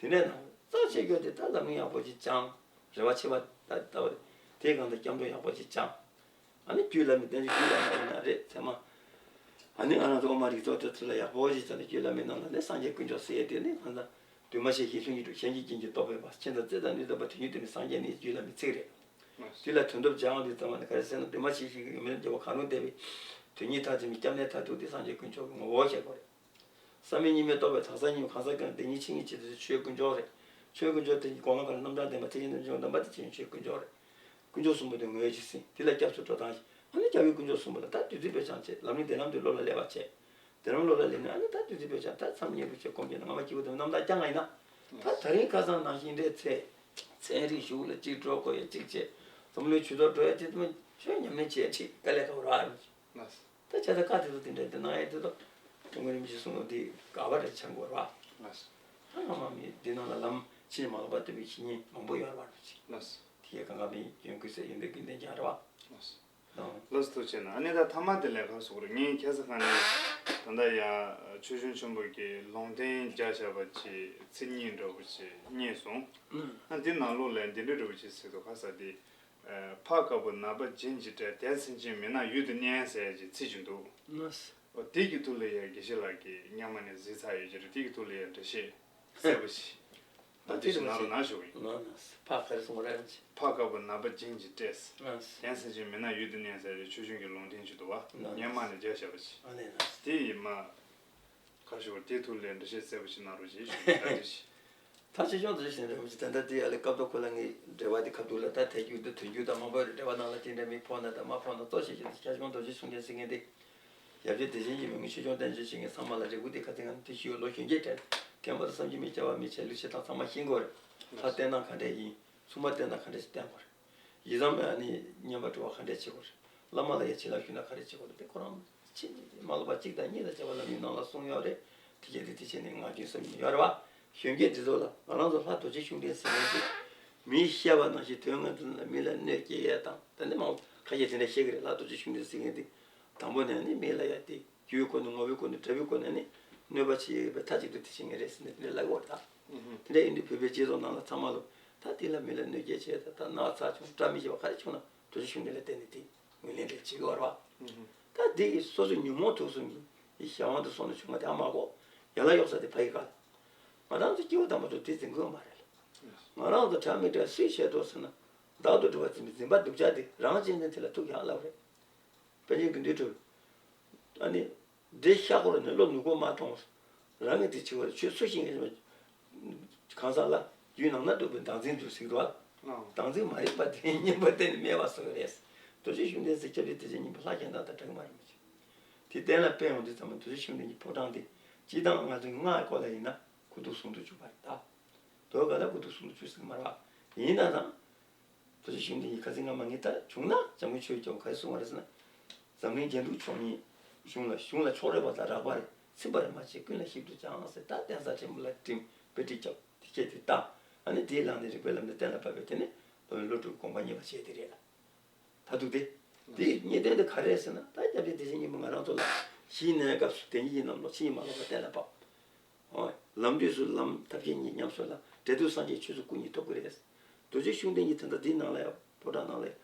བྱས། དེ་ནས་ན་རྩ་ཆེ་རྒྱུ་དེ་ད་འཛམ་གླིང་ཡག་པོ་ཅིག་སྦྱང་། རེ་བ་ཆེ་བ་ད་ལྟ་བ་དེའི་སྒང་དུ་སྐྱབས་འགྲོ་ཡག་པོ་ཅིག་སྦྱང་། ཨ་ནི་རྒྱུད་བླ་མའི་བསྟན་བཅོས་རྒྱུད་བླ་མ་ཡིན་ན་རེད་ཚད་མ། ཨ་ནི་ང་རང་ཚོ་དབུ་མ་རིགས་ཚོགས་དེ་ཚོ་ལ་ཡག་པོ་ཅིག་བྱས་ནས་རྒྱུད་བླ་མའི་ནང་ལ་ནི་སངས་རྒྱས་དཀོན་མཆོག་ཟེར་ཡས་དེ་ནི་ང་ཚོ་འདུས་མ་བྱས་ཞེས་ལྷུན་གྱིས་གྲུབ་གཞན་གྱིས་རྐྱེན་གྱིས་རྟོགས་པའི་བར་ཆེན་དང་རྩེ་དང་ནུས་དང་པ་དོན་གཉིས་སྟོན་པའི་སངས་རྒྱས་ནི་རྒྱུད་བླ་མའི་ཚིག་རེད། དེ་ལ་དོན་དུ་སྦྱང་བ་འདི་ཙམ་པ་ནི་ག་རེ་ཟེར་ན་འདུས་མ་བྱས་ཞིང་གི་ཡོན་མེད་རྒྱལ་བ་གང་རུང་བསྟན་པའི་དོན་གཉིས་མཐར་ཕྱིན་པའི་སྐྱབས་གནས་མཐར་ཐུག་དེ་སངས་རྒྱས་དཀོན་མཆོག་གི་ངོ་བོ་ཞེས་གོ་རེད། བསམ་ཡས་གཉིས་མེད་རྟོགས་པའི་དག་ས་གཉིས་གང་ཟག་ཀུན་བདེན་གཉིས་ཆོས་དཀོན་མཆོག་རེད། ཆོས་དཀོན་མཆོག་དེ་གཉིས་གོ་ལ་གང་རྣམ་གྲངས་ལྡན་པ་ཐེག་ཆེན་རྣམ་བཅུ་དང་ལྡན་པ་དེ་ཆོས་དཀོན་མཆོག་རེད། དཀོན་མཆོག་གསུམ་པོ་དེ་ངོས་ཀྱིས་ཟིན་དེ་ལ་སྐྱབས་སུ་འགྲོ་སྟངས་ཤིག་ཨ་ནི་སྐྱབས་ཡུལ་དཀོན་མཆོག་གསུམ་པོ་ལ་ད་བདུད་རྩི་སྤོས་ཆང་བྱས་ལམ་རིམ་བདེ་ལམ་དུ་བློ་ལ་སླེབས་པ་བྱས། དེ་རང་བློ་ལ་ལེན་ནས་ཨ་ནི་ད་དུས་ཚོད་བེད་སྤྱོད་ད་མཚམས་སྙན་པོ་བྱེད་སྒོམ་བྱེད་ན་སྔ་མ་སྐྱིད་པོ་དང་རྣམ་ཐར་བསྐྱངས་ཡིན་ན། ད་ད་རིང་ཁ་སང་ནང་བཞིན་འདྲའི་ཚེ། ཚན་རིག་གཞུག་ལ་གཅིག་འགྲོ་དགོས་ཡ་གཅིག་བྱེད། འཛམ་གླིང་ཇུས་གཏོགས་འགྲོ་ཡ་གཅིག་དམ་ ཁྱོད་ཉམས་ལེན་བྱེད་ཁྲིད་དཀའ་ལས་ཁག་པོ་རེད་བ། ལགས། ད་བྱས་ཙང་བཀའ་དེ་ཚོ་དེ་འདྲ་དེ་གནང་ཡས་དེ་ཚོ་དྲུང་འགོ་རིན་པོ་ཆེ་གསུང་ནོ་དེ་དགག་པ་རེད་ཆགས་དགོས་རེད་བ། ལགས། ད་སྔ་མ་མི་འདི་ནང་ལ་ལམ་ཕྱིན་ཅི་མ་ལོག་པ་སྟོན་པའི་བཤེས་གཉེན་མང་པོ་ཡོད་རེད་བ། ལགས། དེ་གའི་གང་ག་མི་ཡོན་ཀུན་ཟེར་ཡོན་ཏན་ཀུན་ལྡན་ཀྱང་རེད་བ། ལགས། ལགས་སོ། ཐུགས་རྗེ་གནང་། ཨ་ནི་ད་ཐ་མ་དེ་ལས་ཁ་སོགས་རེད། ངས་ཁ་སང་ཁ་ནས་ད་ལྟ་ཡ་ཆོས་སྐྱོང་ཆེན་པོ་གི་ལུང་བསྟན་རྒྱབ་བཞག་པ་ཅིག་ཚིག་གཉིས་འདྲ་པོ་ཅིག་རྙེད་སོང་། ཨ་འདི་ནང་ལོགས་ལ་འདི་འདྲ་འདྲ་པོ་ཅིག་ཟེར་འདུག་ཁ་ས་དེ། ཕ་དཀར་པོ་ནག་པོ་སྦྱིན་གྱིས་སྤྲས། དེ་ཚེ་ཅིག་མི་ནག་ཡུལ་དུ་གནས་ཟེར་གྱི་ཚིག་ཅིག་འདུག་ཨོ་དེ་གི་ཐོག་ལ་ཡ་དགེ་བཤེས་ལགས་ཀྱིས་སྔོན་མ་ནས་གཟིགས་ཚར་ཡོད་ཀྱི་རེད། དེ་གི་ཐོག་ལ་ཡ་འགྲེལ་བཤད་གསལ་པོ་ཞིག་ད་དེ་ཞིག་གནང་རོགས་གནང་ཞུ་གི་ཡིན། ཕ་ག་རེ་གསུང་ར་ཅི། ཕ་དཀར་པོ་ནག་པོ་སྦྱིན་གྱིས་སྤྲས། དེ་ཚེ་ཅིག་མི་ནག་ཡུལ་དུ་གནས་ཟེར་གྱི་ཆོས་སྐྱོང་གི་ལུང་བསྟན་ཅིག་འདུག་བ། སྔོན་མ་ནས་རྒྱབ་བཞག་པ་ཞིག་དེ་ཡིན་མ། ཁ་ཤོར་དེ་ཐུགས་ལས་འགྲེལ་བཤད་གསལ་པོ་ཞིག་གནང་རོགས་ཞེས་ཞུ་ད་དེ་ཞིག་ད་ཆེ་ཆུང་དུ་ཞིག་འདྲ་བོ་ཞིག་ད་ལྟ་དེ་ཡ་ལས་སྐབས་ཐོག་ཁོ་ལ་ངའི་འབྲེལ་བ་དེ་ཁ་ཐུག་ལ་ད་ཐད་རྒྱུ་འདི་ཐོན་རྒྱུ་དང་མང་པོ་རེད། འབྲེལ་བ་ནང་ལ་དེ་འདྲ་མི་ཕོག་ན་དང་མ་ཕོག་ན་གཙོ་ཆེ་ཆེ་ཆེ་ཆུང་རྡོ་རྗེ་གསུང་མཁན་ཟེར་མཁན་དེ་ཡབ་རྗེ་བདེ་ཆེན་གྱི་མི་ངན་ཆོས་སྐྱོང་བསྟན་བཅོས་བྱེད་མཁན་ཚང་མ་ལ་རེ་སྐུལ་དེ་ཁ་ཚིག་ང་དེ་ཞུ་ལོ་གཞོན་སྐྱེས་གྲས་མཁན་པོ་དང་བསམ་གྱིས་མི་ཁྱབ་པ་མི་བྱེད་ལུས་བྱེད་སྟངས་ཚང་མ་ཤེས་དགོས་རེད། ལྷ་བསྟེན་སྟངས་ག་འདྲས་ཡིན། སྲུང་མ་བསྟེན་སྟངས་ག་འདྲས་ཤིག་བསྟེན་དགོས་རེད། ཡི་དམ་ཨ་ནི་བསྙེན་པ་སྒྲུབ་པ་ག་འདྲས་བྱེད་དགོས་རེད། བླ་མ་ལ་ཡ་བྱིན་རླབས་ཞུས་ན་ག་འདྲས་བྱེད་དགོས་རེད། དེ་ཁོ་རང་ཕྱིན་ཅི་མ་ལོག་པ་གཅིག་དང་གཉིས་དང་བཅས་པ་ལམ་རིམ་ནང་ལ་གསུངས་ཡོད་རེད། དེ་བྱས་དེ་དེ་བྱས་ནས་ངག་རྒྱུན་བསམ་གྱིས་ཡོད་རེད་བ། གཞོན་སྐྱེས་འདི་ཚོ་ལ་ང་རང་ཚོ་ལྷ་རྡོ་རྗེ་ཤུགས་ལྡན་ཟེར་མཁན་དེ་མིས་བཤད་པ་ནང་བཞིན་དོན་ངན་དུ་ལ་མི་ལ་གནོད་སྐྱེལ་ཡས་དང་དེ་འདྲ་མང་པོ་ཁ་ཤས་དེ་འདྲ་བཤད་ཀྱི་རེད། ལྷ་རྡོ་རྗེ་ཤུགས་ལྡན་ཟེར་མཁན་དེ་དང་པོ་ནས་ནི་མི་ལ་ཡ་དེ། རྒྱུའི་སྒོ་ནས་ངོ་བོའི་སྒོ་ནས་འདྲ་བའི་སྒོ་ནས་ནི་གནོད་པ་བྱེད་ཡོད་པའི་མཐའ་གཅིག་ཏུ་དེ་བྱེད་ངེས་རེད་ཟེར་ནས་དེ་འདྲ་ལབ་ཡོད་རེད་ད། དེ་འདྲ་ཡིན་དུས་བོད་པའི་སྤྱི་ཚོགས་ནང་ལ་ཚང་མ་ལོ་ད་དེ་ལ་མི་ལ་གནོད་སྐྱེལ་བྱས་ད་ད་ན་ཚ་བྱུང་བཀྲ་མི་ཤིས་པ་ག་རེ་བྱུང་ན་རྡོ་རྗེ་ཤུགས་ལྡན་ལ་བརྟེན་ནས་དེ་ངོས་ལེན་འདྲ་བྱེད་ཀྱི་ཡོད་རེད་བ། ད་དེ་ཡི་སོ་སོའི་ཉོན་མོངས་དུག་གསུམ་གྱི་ཡི་གཞན་དབང་དུ་སོང་ནས་བྱུང་བ་དེ་ཨ་མ་གོ་ཡན་ལག་གཡོག་ས་དེ་ཕ་ཡི་ག་ལ། ང་རང་ཚོ་སྐྱེ་བོ་དམ་པ་ཚོ་དེ་འཛིན་དགོས་མ་རེད་ལ། ང་རང་ཚོ་གྲ་མི་གྲ་སུས་བྱས་འགྲོ་ཟེར་ན་བདག་ཏུ་གྲུབ་པ་འཛིན་པའི་འཛིན་པ་སྡུག་ཅག་དེ་རང་གཅེས་འཛིན་དེ་ལ་ཐུག་ཡག་ལབ་རེད། པཎ་ཆེན་དགེ་འདུན་གྲུབ། ཨ་ནི། འདི་ཤ་འཁོར་ནས་བློ་ནུས་པོ་མ་གཏོང་། རང་གི་དེ་བྱེད་པར་ཆོས་སུ་ཤེས་མཁན་ཞིག་གང་ཟག་ལ་རྒྱུད་ནང་ན་འདུག་པའི་བདག་འཛིན་དུ་གཟིགས་རོགས། བདག་འཛིན་མ་རིག་པ་དེ་གཉེན་པོ་གཏན་ནས་མེད་པ་བཟོ་གི་རེད། རྡོ་རྗེ་ཤུགས་ལྡན་ཟེར་སྐྱབས་རྗེ་བདེ་ཆེན་སྙིང་པོ་ལྷ་གཞན་དག་དང་འདྲ་གི་མ་རེད་མི་བྱེད། དེ་གཏན་ལ་དཔེ་ཡོང་དུས་ཙམ་པ་རྡོ་རྗེ་ཤུགས་ལྡན་གྱི་ཕོ་བྲང་དེ་སྤྱིར་བཏང་ང་ཚོའི་སྔགས་སྐོར་ལ་ཡིན་ན་སྐུ་གདུང་ཟུང་དུ་འཇུག་པ་རེད་ད། རྡོ་ག་ལ་སྐུ་གདུང་ཟུང་དུ་འཇུག་ཟེར་གི་མ་རེད་པ། ཡིན་ན་ཙང་། རྡོ་རྗེ་ཤུགས་ལྡན་གྱི་ཁ་ཚིག་སྔ་མ་ངས་ད་བྱུང་ན་བྱམས་མགོན་ཆོས་ཀྱང་ག་རེ་གསུངས་པ་རེད་ཟེར་ན། འཛམ་གླིང་རྒྱན་དྲུག་མཆོག་བརྙེས། གཞུང་ལ་གཞུང་ལ་ཕྱོགས་རིས་པ་དང་རགས་པ་རེ་ཚིམ་པར་མ་བྱེད་ཀུན་ལ་ཞིབ་ཏུ་སྦྱངས་ཟེར། ད་གདན་ས་ཆེན་པོ་ལ་འགྲིམ་དཔེ་ཁྲིད་རྒྱབ་དེ་སྐད་དེ་ད་ཨ་ནི་དེའི་ལམ་ནས་རིག་པའི་ལམ་ནས་གཏན་ལ་ཕབ་པའི་དེ་ནི་བློ་བློ་གྲོས་དགོངས་པ་རྙེད་པ་བྱས་དེ་རེད་ལ། ད་འདུག་སྟེ། དེའི་རྙེད་དོན་དེ་ག་རེ་རེད་ཟེར་ན་ད་སྐྱབས་རྗེ་བདེ་ཆེན་སྙིང་པོ་ང་རང་ཚོ་ལ་གཞིས་གནས་སྐབས་སུ་དེ་ཉིད་ཀྱི་ནམ་ལོ་ཕྱིན་ཡིན་མ་ལོག་པ་གཏན་ལ་ཕབ། ལམ་དུས་སུ་ལམ་ཐབས་མཁས་གཉིས་ཉམས་སུ་བླང་། འབྲས་དུས་སངས་རྒྱས་ཆོས་སུ་སྐུ་གཉིས་ཐོབ་ཀྱི་རེད། རྡོ་རྗེ་ཤུགས་ལྡན་གྱི་དོན་དག་འདིའི་ནང་ལ་ཡང་ཕོ་བྲང་ནང་ལ་ཡང་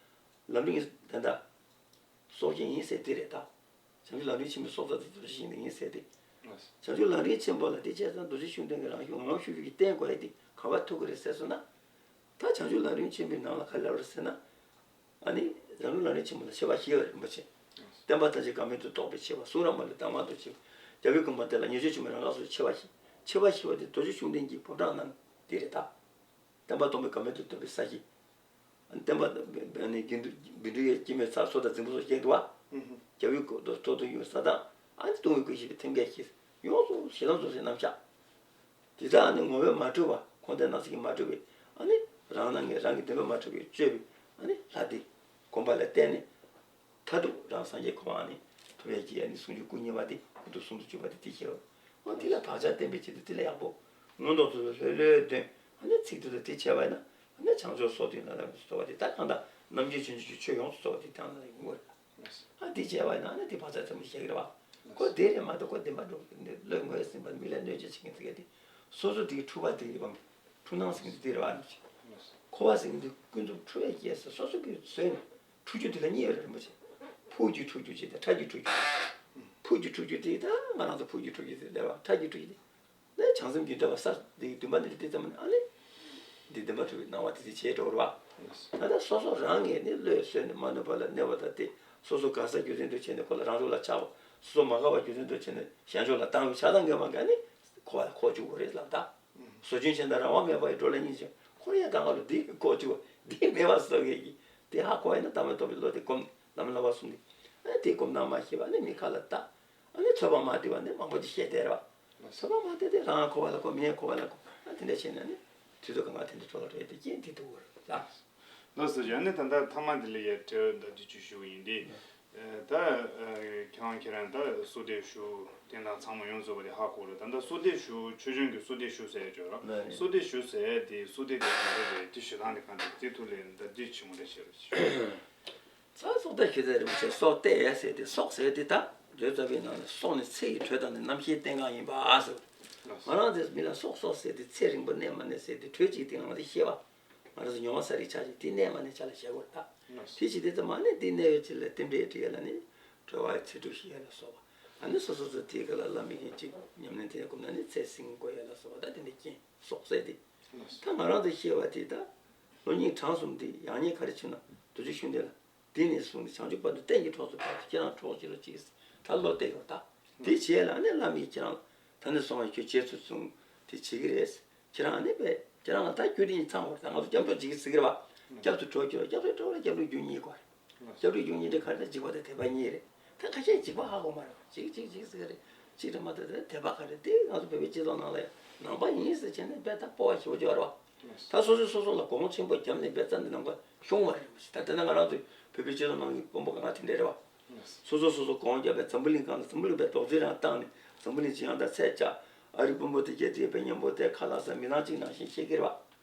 ལམ་རིམ་གྱི་དོན་དག་སྲོག་ཤིང་ཡིན་ཟེར་དེ་རེད་ད། བྱང་ཆུབ་ལམ་རིམ་ཆེན་པོའི་སྲོག་རྩ་དེ་རྡོ་རྗེ་ཤུགས་ལྡན་ཡིན་ཟེར་ཏེ། བྱང་ཆུབ་ལམ་རིམ་ཆེན་པོ་ལ་དེ་བྱས་ཙང་རྡོ་རྗེ་ཤུགས་ལྡན་གྱི་རང་བཞིན་ངོམ་ཤུགས་ཤུགས་ཀྱིས་བརྟེན་དགོས་ཡ་དེ་ག་པར་ཐུག་གི་རེད་ཟེར་སོང་ན། ད་བྱང་ཆུབ་ལམ་རིམ་ཆེན་པོའི་ནང་ལ་ག་རེ་ལབ་རེད་ཟེར་ན། ཨ་ནི། རང་ལུགས་ལམ་རིམ་ཆེན་པོ་ལ་མཆེད་པ་བཞི་ཡོད་རེད་རིན་པོ་ཆེ། བསྟན་པ་ཐམས་ཅད་འགལ་མེད་དུ་རྟོགས་པའི་མཆེད་པ། གསུང་རབ་མ་ལུས་གདམས་ངག་ཏུ་མཆེད་པ། རྒྱལ་བའི་དགོངས་པ་དེ་ལ་ཉེར་སྤྱོད་ཆེན་པོའི་རང་ག་སོགས་མཆེད་པ་བཞི། མཆེད་པ་བཞི་པོ་དེ་རྡོ་རྗེ་ཤུགས་ལྡན་གྱི་ཕོ་བྲང་རྣམས་དེ་རེད་ད། བསྟན་པ་སྟོང་པའི་འགལ་མེད་དུ་རྟོགས་པའི་ས་གཞི། ཨ་ནི་བསྟན་པ་ཨ་ནི་དགེ་འདུན་དགེ་འདུན་ཡོད་སྐྱེ་མེད་ཚ་སོ་དང་རྫིང་བུ་སོགས་བཞེངས་འདུག་བ། རྒྱལ་བའི་དགོངས་དོན་ཐོག་ཏུ་ཡོད་ས་དང་ཨ་ནི་སྟོང་པའི་སྐུ་ཞེས་པའི་ཐེམ་སྐས་བཞི། ཡོངས་སུ་ཞིང་ལམ་སོ་སོའི་རྣམ་གཞག་དེ་དག་ནི་ངོ་བོས་མ་གྲུབ་པ་ཁོང་དང་སྣང་སྲིད་ཀྱིས་མ་གྲུབ་པའི་ཨ་ནི་རང་སྣང་ངེས་རང་གི་བདེན་པས་མ་གྲུབ་པའི་སྤྱོད་པའི་ཨ་ནི་ལྷ་དེ་སྒོམ་པ་ལ་བརྟེན་ནས་མཐར་ཐུག་རང་སངས་རྒྱས་གོ་འཕང་ནི་ཐོབ་ཡས་ཀྱི་ཨ་ནི་ཟུང་འཇུག་སྐུ་བརྙེས་པ་དེ་སྐུ་གདུང་ཟུང་དུ་འཇུག་པ་དེ་དེ་ཤེས་རོགས། འོ་དེ་ལ་བག་ཆགས་བསྟེན་པའི་ཆེད་དུ་དེ་ལ་ཡག་པོ་མངོན་རྟོགས་ཚུལ་ལ་ལྷོད་ལྷོད་འདོན། ཨ་ནི་ཚིག་དེ་ལ་དེ་བྱས་པ་ཡིན་ན་ཨ་ནི་བྱང་ཕྱོགས་སོ་བདུན་ལ་ལམ་གྱི་རྩོལ་བ་དེ་ད་གང་ལྟར་རྣམ་མཁྱེན་བྱང་ཆུབ་ཀྱི་ཆོས་ཡོངས་སུ་རྫོགས་པ་དེ་ད་གང་ལྟར་ཡོང་གི་རེད། ཨ་འདི་བྱས་པ་ཡིན་ན་ཨ་ནི་འདི་བག་ཆགས་ཚ་པོ་ཞིག་རེད་བ། ཁོ་དེ་རེད་མ་གཏོགས་ཁོ་བདེན་པ་འགྲོ་གི་འདུག་བློས་ངོས་ཟིན་པ་མི་ལ་གནོད་བྱེད་བྱེད་མཁན་ཚོ་གས་དེ་སོ་སོ་དེའི་འཁྲུལ་པ་དེ་ཡོད་པ་མེད། འཁྲུལ་སྣང་ཟེར་མཁན་དེ་འདི་རེད་བ། འཁོར་བ་ཟེར་མཁན་དེ་ཀུན་རྫོབ་འཁྲུལ་བས་བསྐྱེད་ཟེར་སོ་སོ་གིས་བཟོས་ནས་འཁྲུལ་རྒྱུ་དེ་ལ་གཉིས་ཡོད་རེད་རིན་པོ་ཆེ། ཕུགས་ཀྱི་འཁྲུལ་རྒྱུ་གཅིག་དང་ཕྲལ་གྱི་འཁྲུལ་རྒྱུ། ཕུགས་ཀྱི་འཁྲུལ་རྒྱུ་དེ་ད་ང་རང་ཚོ་ཕུགས་ཀྱི་འཁྲུལ་རྒྱུ་དེ་རེད་བ། ཕྲལ་གྱི་འཁྲུལ་རྒྱུ་དེ། ནས་བྱང་སེམས་ཀྱི་འགྲེལ་པ་ས་དེའི་བདུན་པ་འདི་དེ་ཙམ་ནི་ཨ་ནི། འདི་བདེན་པ་གྲུབ་པའི་སྣང་བ་དེ་དེ་བྱས་འགྲོ་བ་རེད་བ། ད་ལྟ་སོ་སོ་རང་ངས་ནི་བློས་བཟོས་ནས་མ་ནུས་པ་ལ་གནས་པ་དང་དེ་སོ་སོ་དགའ་ས་རྒྱུ་མཚན་དུ་བྱས་ནས་ཁོ་ལ་རང་ཕྱོགས་ལ་ཆགས་པ། སོ་སོ་མ་དགའ་བ་རྒྱུ་མཚན་དུ་བྱས་ནས་གཞན་ཕྱོགས་ལ་བཏང་བའི་ཆགས་སྡང་ངན་པ་འགའ་ནི་ཁོ་བ་ལ་ཁོག་བཅུག་དགོས་རེད་ལབ་ད། ཟོ་ཆུན་ཆེན་དང་རང་དབང་མེད་པ་ཡི་བགྲོ་གླེང་གཉིས་ཀྱང་ཁོ་ཡང་གང་ག་ལ་འདི་ཁོག་བཅུག་པ་འདི་མེད་པ་བཟོ་གས་ཀྱི་དེ་ཧ་གོ་ཡིན་ན་དམ་པའི་རྟོགས་པའི་བློ་དེ་སྒོམ་ལམ་ལ་བ་གསུམ་དེ། ཨ་དེ་སྒོམ་ན་མ་ཤེས་པ་ནི་མི་ཁ་ལ་ལྟ། ཨ་ནི་ཚོད་དཔག་མ་བདེ་བ་ནི་མང་པོ་ཅིག་བཤད་བསྡད་རེད་བ། ཚོད་དཔག་མ་བདེ་དེ་རང་ཁོ་བ་ལ་ཁོ་མི་ཁོ་བ་ལ་ཁོ་ཨ་དེ་འདྲ་བྱས་ན་ནི་དུས་ཚོད་གང་ག་དེ་འདྲ་འགྲོ་ལ་འགྲོ་ཡ་དེ་རྐྱེན་དེ་འདུག་གོ་རེད་ལ། ལགས་སོ། ཡ་ནི་ད་ལྟ་ཐ་མ་འདི་ལ་ཡ་དྲི་བ་འདི་ཅིག་ཞུ་གི་ཡིན་ཏེ། ཨ། ད་ཨ་ཁྱེད་རང་ཁྱེད་རང་ད་གསོལ་འདེབས་ཞུ་དེ་འདྲ་ཚང་མ་ཡོངས་རྫོགས་པ་དེ་ཧ་གོ་རེད། ད་ལྟ་གསོལ་འདེབས་ཞུ་ཆོས་སྐྱོང་གི་གསོལ་འདེབས་ཞུ་ཟེར་ཡ་ཅིག་ཡོད་རེད། ལགས་རེད། གསོལ་འདེབས་ཞུ་ཟེར་ཡ་དེ་གསོལ་འདེབས་དེ་ག་རེ་རེད། དེ་ཞུ་སྟངས་དེ་གང་འདྲ་རེད། དེ་ཐོག་ལ་ད་འདི་ཆེན་མོ་རེ་བཤད་རོགས་ཞུ། ད་སྲོག་གཏད་ཟེར་དེ་རེད་པ། སྲོག་གཏད་ཟེར་དེ་སྲོག་ཟེར་དེ་ད་བཟོད་རྩ་བའི་ནང་ནས་སྲོག་ནི་ཚེ་ཡི་དྲོད་དང་ནི་རྣམ་ཤེས་བརྟན་གང་ཡིན་པ་ཟེར། ང་རང་ཚོས་མི་ལ་སྲོག་སྲོག་ཟེར་དེ་ཚེ་རིང་པོ་གནས་མ་གནས་ཟེར་དེ་དྲོད་ཅིག་དེ་ང་ཚོས་ཤེས་པ། ང་རང་ཚོ་མྱོང་བ་ས་རིག་ཆ་ཅིག་དེ་གནས་མ་གནས་ཆ་ལ་བཞག་དགོས་རེད་ད། དེ་ཅིག་དེ་ཚོ་མ་གནས་དེ་གནས་ཡོད་ཅིག་ལ་རྟེན་འབྲེལ་སྒྲིག་ཡ་ལ་ནི་གྲོལ་བ་ཡི་ཚེ་སྒྲུབ་ཞུ་ཡ་ལ་སོགས་པ། ཨ་ནི་སོ་སོ་སོ་དེའི་སྐབས་ལ་བླ་མའི་གི་ཅིག་ཉམས་ལེན་དེ་བསྒོམ་ན་ནི་ཚེ་སྲིང་དགོས་ཡ་ལ་སོགས་པ་ད་དེ་འདྲ་རྐྱེན་སྲོག་ཟེར་དེ། ད་ང་རང་ཚོ་ཤེས་པ་དེ་ད་ལོ་གཉིས་གྲངས་གསུམ་དེ་ཡང་སྙིང་ག་རེ་བྱུང་ན་རྡོ་རྗེ་ཤུགས་ལྡན་ལ། དེ་ནས་བཟུང་སྟེ་བྱང་ཆུབ་བར་དུ་གཏན་གྱི་གྲོགས་སུ་བབས་ཏེ་ཁྱེད་རང་གྲོགས་བྱེད་རོགས་གྱིས། ད་བློ་གཏད་ཡོད་ད། དེ་བྱས་ལ་ནི་བླ་མས་ཁྱེད་རང་ད་ནས་བཟུང་བ་ཁྱོད་རྗེས་སུ་བཟུང་དེ་བྱེད་ཀྱི་རེད། ཁྱེད་རང་ནི་བས་ཁྱེད་རང་ད་རྒྱུ་དེ་ཉིད་ཚང་བར་ད་ང་ཚོ་སྐྱབས་འགྲོ་བྱེད་ཀྱི་ཟེར་གྱི་རེད་བ། སྐྱབས་སུ་འགྲོ་རྒྱུ་རེད། སྐྱབས་སུ་འགྲོ་རེད། སྐྱབས་འགྲོ་རྒྱུ་གཉིས་གོ་རེད། སྐྱབས་འགྲོ་རྒྱུ་གཉིས་དེ་ག་རེ་ད་འཇིགས་པ་དང་དད་པ་གཉིས་རེད། ད་ཁ་ཤས་འཇིགས་པ་ཧ་གོ་མ་རེད་བ། འཇིགས་འཇིགས་འཇིགས་ཟེར་གྱི་རེད། འཇིགས་རེད་མ་གཏོགས་ད་དད་པ་ག་རེད། དེ་ང་ཚོ་བོད་པའི་སྤྱི་ཚོགས་ནང་ལ་ཡང་ནང་པ་ཡིན་ཟེར་བྱས་ནས་དཔེ་ད་སྤོབས་པ་ཞེ་པོ་ཅིག་ཡོད་རེད་བ། ད་སོ་སོས་སོ་སོ་ལ་གོང་ཆེན་པོ་བརྒྱབ་ནས་དཔེ་རྩ་འདི་ནང་པ་ཤོང་བ་རེད་མ་གཞི། ད་དེ་ན་ང་རང་ཚོའི་བོད་པའི་སྤྱི་ཚོགས་ནང་གི་དཔོན་པོ་གང་ག་དེ་འདྲ་རེད་བ། སོ་སོ་སོ་སོ་གོང་བརྒྱབ་པའི་འཛམ་བུ་གླིང་སྒང་ལ་འཛམ་བུ་གླིང་པའི་རྡོག་རྫིས་རང་བཏང་ནས་འཛམ་བུ་གླིང་སྤྱི་ཡོངས་དང་ཚད་བཅག་ཨ་རི་དཔོན་པོ་དེ་གྱད་དེ་དཔེ་མཉམ་པོ་དེ་ཁ་ལག་ཟ་མི་ནང་གཅིག་ནང་བཞིན་བཤད་ཀྱི་རེད་བ།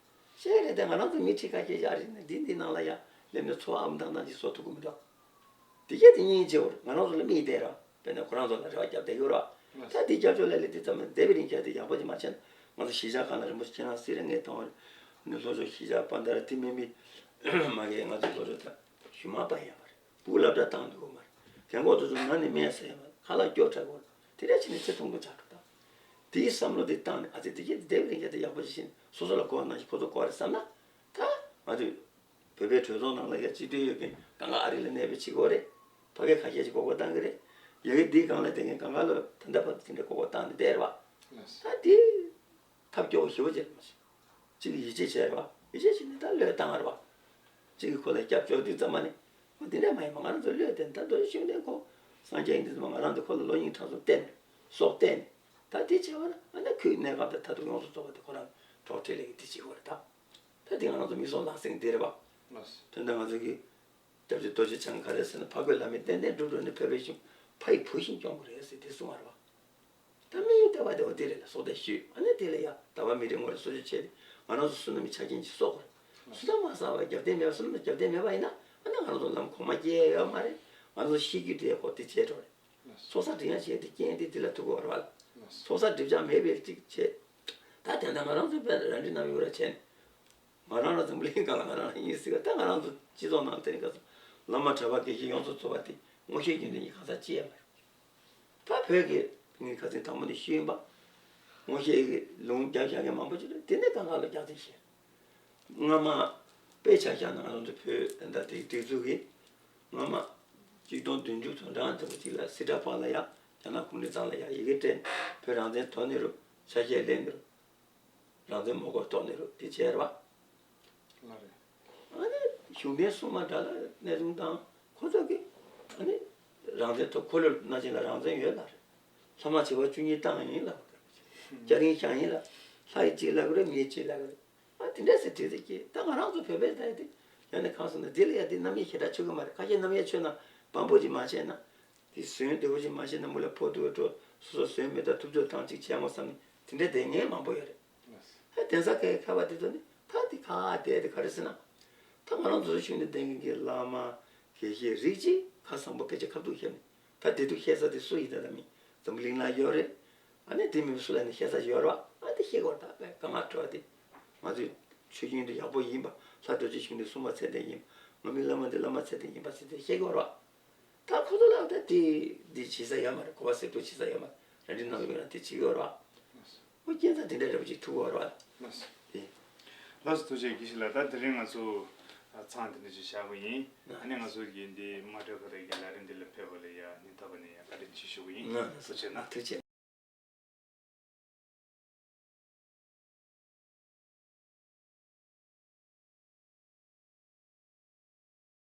བཤད་ཀྱི་རེད་དེ་ང་རང་ཚོ་མི་ཁྲི་ཁ་ཤས་ཤིག་ཨ་རི་ནས་འདི་འདི་ནང་ལ་ཡ་སླེབས་ནས་འཚོ་བ་ཨམ་ཐང་ཐང་ཅིག་བཟོ་ཐུབ་ཀྱི་མི་འདུག་དེ་གྱད་དེ་སྙིང་རྗེ་བོར་ང་རང་ཚོ་ལ་མིག་བལྟས་ར། དཔེར་ན་ཁོ་རང་ཚོ་ལ་རེ་བ་རྒྱབ་བསྡད་ཡོད་ར། ད་དེ་སྐྱབས་བཅོལ་ལ་སླེབས་དུས་ཙམ་ལ་འདས་པའི་རིང་ཁྱེད་དེ་ཡག་པོ་ཅིག་མ་བྱས་ན་ང་ཚོ་གཞིས་ཆགས་ཁག་ལ་རིན་པོ་ཆེ་ཁྱེད་རང་གསེར་རི་ངས་གཏོང་བ་རེད། ནི་ལྷོ་ཕྱོགས་གཞིས་ཆགས་དཔལ་མདའ་ར་དེ་མིན་པའི་མ་གི་ང་ཚོ་ལྷོ་ཕྱོགས་ད་ཞུ་མ་པ་ཡིན་པ་རེད། སྤུ་གུ་སློབ་གྲྭ་བཏང་འདུག་གོ་མ་རེད། རྒན་གོག་དེ་ཚོ་ན་ནི་སྨན་ཟ་ཡ་མ་རེད། ཁ་ལག་སྐྱོ་དྲགས་གོ་རེད། དེ་འདྲ་བྱས་ནས་ཚེ་ཐུང་ཐུང་ཆགས་འགྲོ་ད། དེའི་བསམ་བློ་དེ་བཏང་ནས་ཨ་ཙི་དེ་གྱད་དེ་འདས་པའི་རིང་ཁྱེད་དེ་ཡག་པོ་ཅིག་བྱས་ནས་སོ་སོ་ལ་གོ་བ་ནང་བཞིན་ཁོ་ཚོ་གོ་བ་རེད་བསམ་ན། ད་ང་ཚོས་བོད་པའི་གྲོས་ཚོགས་ནང་ལ་ཡ་སྤྱི་འཐུས་ཡོད་མཁན་གང་ག་ཨ་རི་ལ་གནས་སྤོས་བྱེད་ཀྱི་ཡོད་རེད། ཕ་གིར་ཁ་ཤས་ཀྱིས་མགོ་སྐོར་བཏང་གི་རེད། ཡ་གི་འདིའི་སྒང་ལ་བསྡད་མཁན་གང་ག་ལ་ད་ལྟ་བར་དུ་དེ་འདྲའི་མགོ་སྐོར་བཏང་ནས་བསྡད་རེད་བ། ད་དེ་ཐབས་སྐྱོ་བོ་ཞེ་པོ་ཅིག་རེད་མ་གཞི། གཅིག་གིས་ཡིད་ཆེས་བྱས་རེད་བ། ཡིད་ཆེས་བྱས་ནས་ད་བློས་བཏང་བ་རེད་བ། གཅིག་གིས་ཁོ་ལ་སྐྱབས་བཅོལ་དུས་ཙམ་པ་ནས་ཁོ་འདི་འདྲ་མ་ཡིན་པ་ང་རང་ཚོ་བློས་བཏང་ད་རྡོ་རྗེ་ཤུགས་ལྡན་ཁོ་སངས་རྒྱས་ཡིན་དུས་ཙམ་པ་ང་རང་ཚོ་ཁོ་ལ་བློ་སྙིང་ཁྲག་གསུམ་བརྟེན་ནས་སྲོག་བརྟེན་ནས་ད་དེ་བྱས་པ་ན་ཨ་ན་ཁོའི་གནས་སྐབས་དང་མཐར་ཐུག་ཡོངས་སུ་རྫོགས་པ་དེ་ཁོ་རང་གྲོགས་འཕྲིན་ལས་ཀྱིས་དེ་བྱེད་དགོས་རེད་ད། ད་དེ་ང་རང་ཚོ་མི་སྲོག་ལག་ཟིན་དེ་རེད་བ། ལགས་སོ། དོན་དག་ང་ཚོ་གི་སྐྱབས་རྗེ་རྡོ་རྗེ་འཆང་ག་རེ་ཟེར་ན་ཕ་རྒོད་བླ་མས་ཏན་ཏན་སྒྲུབ་སྒྲུབ་ནས་ཕེབས་པའི་ཤིང་ཕ་ཡི་བུ་བཞིན་སྐྱོང་དགོས་རེད་ཟེར་དེ་གསུངས་པ་རེད་བ། ད་དམིགས་ཡུལ་ལྟ་བ་དེ་འོ་དེ་རེད་ལ་སྲོག་གཏད་ཞུས་ཨ་ནི་དེ་ལ་ཡ་ད་བ་མི་རེ་ངོ་རེ་གསོལ་མཆོད་བྱས་ཏེ་ང་རང་ཚོ་བསོད་ནམས་ཆ་རྐྱེན་གྱི་གསོག་དགོས་རེད། བསོད་ནམས་མ་བསགས་པར་རྒྱབ་རྟེན་མེད་པ་བསོད་ནམས་རྒྱབ་རྟེན་མེད་པ་ཡིན་ན་ཨ་ནི་ང་རང་ཚོ་ལམ་གོང་མ་སྐྱེལ་ཡ་ཡོད་མ་རེད། ང་རང་ཚོ་ཤི་རྒྱུ་དེ་ཁོ་དེ་བྱས་འགྲོ་རེད། ཚོགས་བསགས་སྒྲིབ་སྦྱང་བྱས་ཏེ་རྐྱེན་དེ་འདི་ལ་ཐུག་གི་ཡོད་རེད་བ། ཚོགས་བསགས་སྒྲིབ་སྦྱང་མེད་པའི་གཅིག་བྱས། ད་དེ་འདྲ་ང་རང་ཚོ་དཔེ་ར་འདྲི་ནམ་ཡོད་ར་བྱས་ནས། ང་རང་ར་འཛམ་བུ་གླིང་སྒང་ལ་ང་རང་ར་ཡིན་ཟེར་ག་ད་ང་རང་ཚོ་སྤྱི་ཚོགས་ནང་དེ་རིང་ཁ་སང་བླ་མ་གྲྭ་པ་དགེ་བཤེས་ཡོངས་སུ་རྫོགས་པ་དེ་ངོ་ཤེས་རྒྱུ་འདི་ཉིད་གང་ཟག་ཅི་ཡང་མ་རེད། ད་བོད་ཀྱི་ངའི་ཁ་སང་དང་པོ་ནས་ཞུས་ཡིན་པ། ངོ་ཤེས་ཀྱི་ལུང་རྒྱབ་བཞག་མཁན་མང་པོ་ཅིག་རེད། དེ་ནས་གང་ག་ལ་རྒྱག་རྩིས་བྱས། སྔ་མ་དཔེ་ཆ་བཞག་ན་ང་རང་ཚོ་བོད་ད་ལྟ་དེ་སྒྲིག་འཛུགས་ཀྱི་སྔ་མ་གཅིག་སྟོང་བདུན་ཅུ་དོན་གྲངས་ཙམ་ཅིག་ལ་སི་ཏྲ་པཱ་ལ་ཡ་རྒྱ་ནག་གུང་ཁྲན་ཚང་ལ་ཡ་ཡི་གེ་སྤྲད་ནས་བོད་རང་བཙན་ཐོབ་ནི་རུ་ཆ་ཤས་ལེན་ནི་རུ་རང་བཙན་མ་དགོས་ཐོབ་ནི་རུ་དེ་བྱས་ར་བ། ལགས་རེད། ཨ་ནི་གཞུང་འབྲེལ་སྲུང་མ་འདྲ་ལ་གནས་ཚུལ་དང་ཁོ་ཚོ་གི་ཨ་ནི་རང་བཙན་ཐོབ་ཁོ་ལོ་ན་ཆེན་ལ་རང་བཙན་ཡོད་ལ་རེད། ལྷ་མ་བྱེ་བ་བཅུ་གཉིས་བཏང་ཡིན་ལ། སྐྱ་རེངས་བཞེངས་ཡིན་ལ། ལྷ་ཡི་གཅིག་ལབ་གི་རེད། མིའི་གཅིག་ལབ་གི་རེད། ཨ་དེ་འདྲ་ཟེར་དྲིས་ཏེ་ཀྱེ་ད་ང་རང་ཚོ་བོད་པའི་ད་ཡ་དེ་ཡང་ནས་གང་སོང་ན་དེ་ལ་ཡ་དེ་རྣམ་དབྱེ་ཞེ་དྲག་ཆོད་གི་མ་རེད། ཁ་ཤས་རྣམ་དབྱེ་ཆོད་ན་བམ་པོ་ཅིག་མ་བྱས་ན་དེ་ཟོན་བདེ་བོ་ཅིག་མ་བྱས་ན་མུ་ལ་ཕོ་ཐུག་འགྲོ་སོ་སོ་ཟོན་མེད་ད་ཐུབ་ཚོད་བཏང་ཅིག་བྱས་མོ་བསམ་ནས་དེ་འདྲ་བསྡད་མཁན་མང་པོ་ཡོད་རེད། ཧ་གདན་ས་ཁ་ཁ་བ་དེ་ཚོ་ནི་ད་དེ་ཁ་བསྡད་དེ་ག་རེ་ཟེར་ན་ད་ང་རང་ཚོ་ཚོ་ཤུལ་ནས་བསྡད་མཁན་གྱི་བླ་མ་དགེ་བཤེས་རིགས་གཅིག་ཁ་བཟང་པོ་ཕལ་ཆེར་ཁ་ཐུག་བཤད་ནས་ད་བདེ་སྡུག་བཤད་ས་དེ་སུ་ཡིན་ད་ད་མིན་འཛམ་བུ་གླིང་ན་ཡོད་རེད། ཨ་ནི་དེ་མིན་སུ་ལ་ནི་བཤད་ས་ཡོད་རེད་བ། ཨ་དེ་བཤད་དགོས་རེད། ད་དཔེ་དཀའ་ངལ་འཕྲད་པ་དེ་ང་ཚོས་ཆོས་བརྒྱུད་འདི་ཡག་པོ་ཡིན་པ་ལྷ་རྡོ་རྗེ་ཤུགས་ལྡན་སྲུང་མ་ཚད་ལྡན་ཡིན་པ་ང་མི་བླ་མ་འདི་བླ་མ་ཚད་ལྡན་ཡིན་པ་ཟེར་ཏེ་བཤད་དགོས་རེད་བ། ད་ཁོ་ཚོ་ལ་ད་དེ་འདི་བྱེད་ས་ཡོད་མ་རེད། གོ་བ་སེ་པོ་བྱེད་ས་ཡོད་མ་རེད། རང་འདྲི་གནང་ཡོད་ན་དེ་བྱེད་ཀྱི་ཡོད་རེད་བ། ཨོ་རྐྱེན་ད་དེ་འདྲ་རེ་བ་ཅིག་ཐུག་གི་ཡོད་རེད་བ། དེ། ལགས་སོ་ཐུགས་རྗེ་དགེ་བཤེས་ལགས། ད་དེ་རིང་ང་ཚོ་ཚང་དེ་འདྲ་ཅིག་བཞག་གི་ཡིན། ཨ་ནི་ང་ཚོ་གི་འདི་མ་གྲོས་ཁ་རེ་གི་ལ་རིམ་འདི་ལ་ཕེབས་པ་ལ་ཡ་ནི་ད་བ་ནས་ཡ་བཀའ་དྲིན་ཆེ་ཞུ་གི་ཡིན། ཐུགས་རྗེ་གནང་། ཐུགས་རྗེ།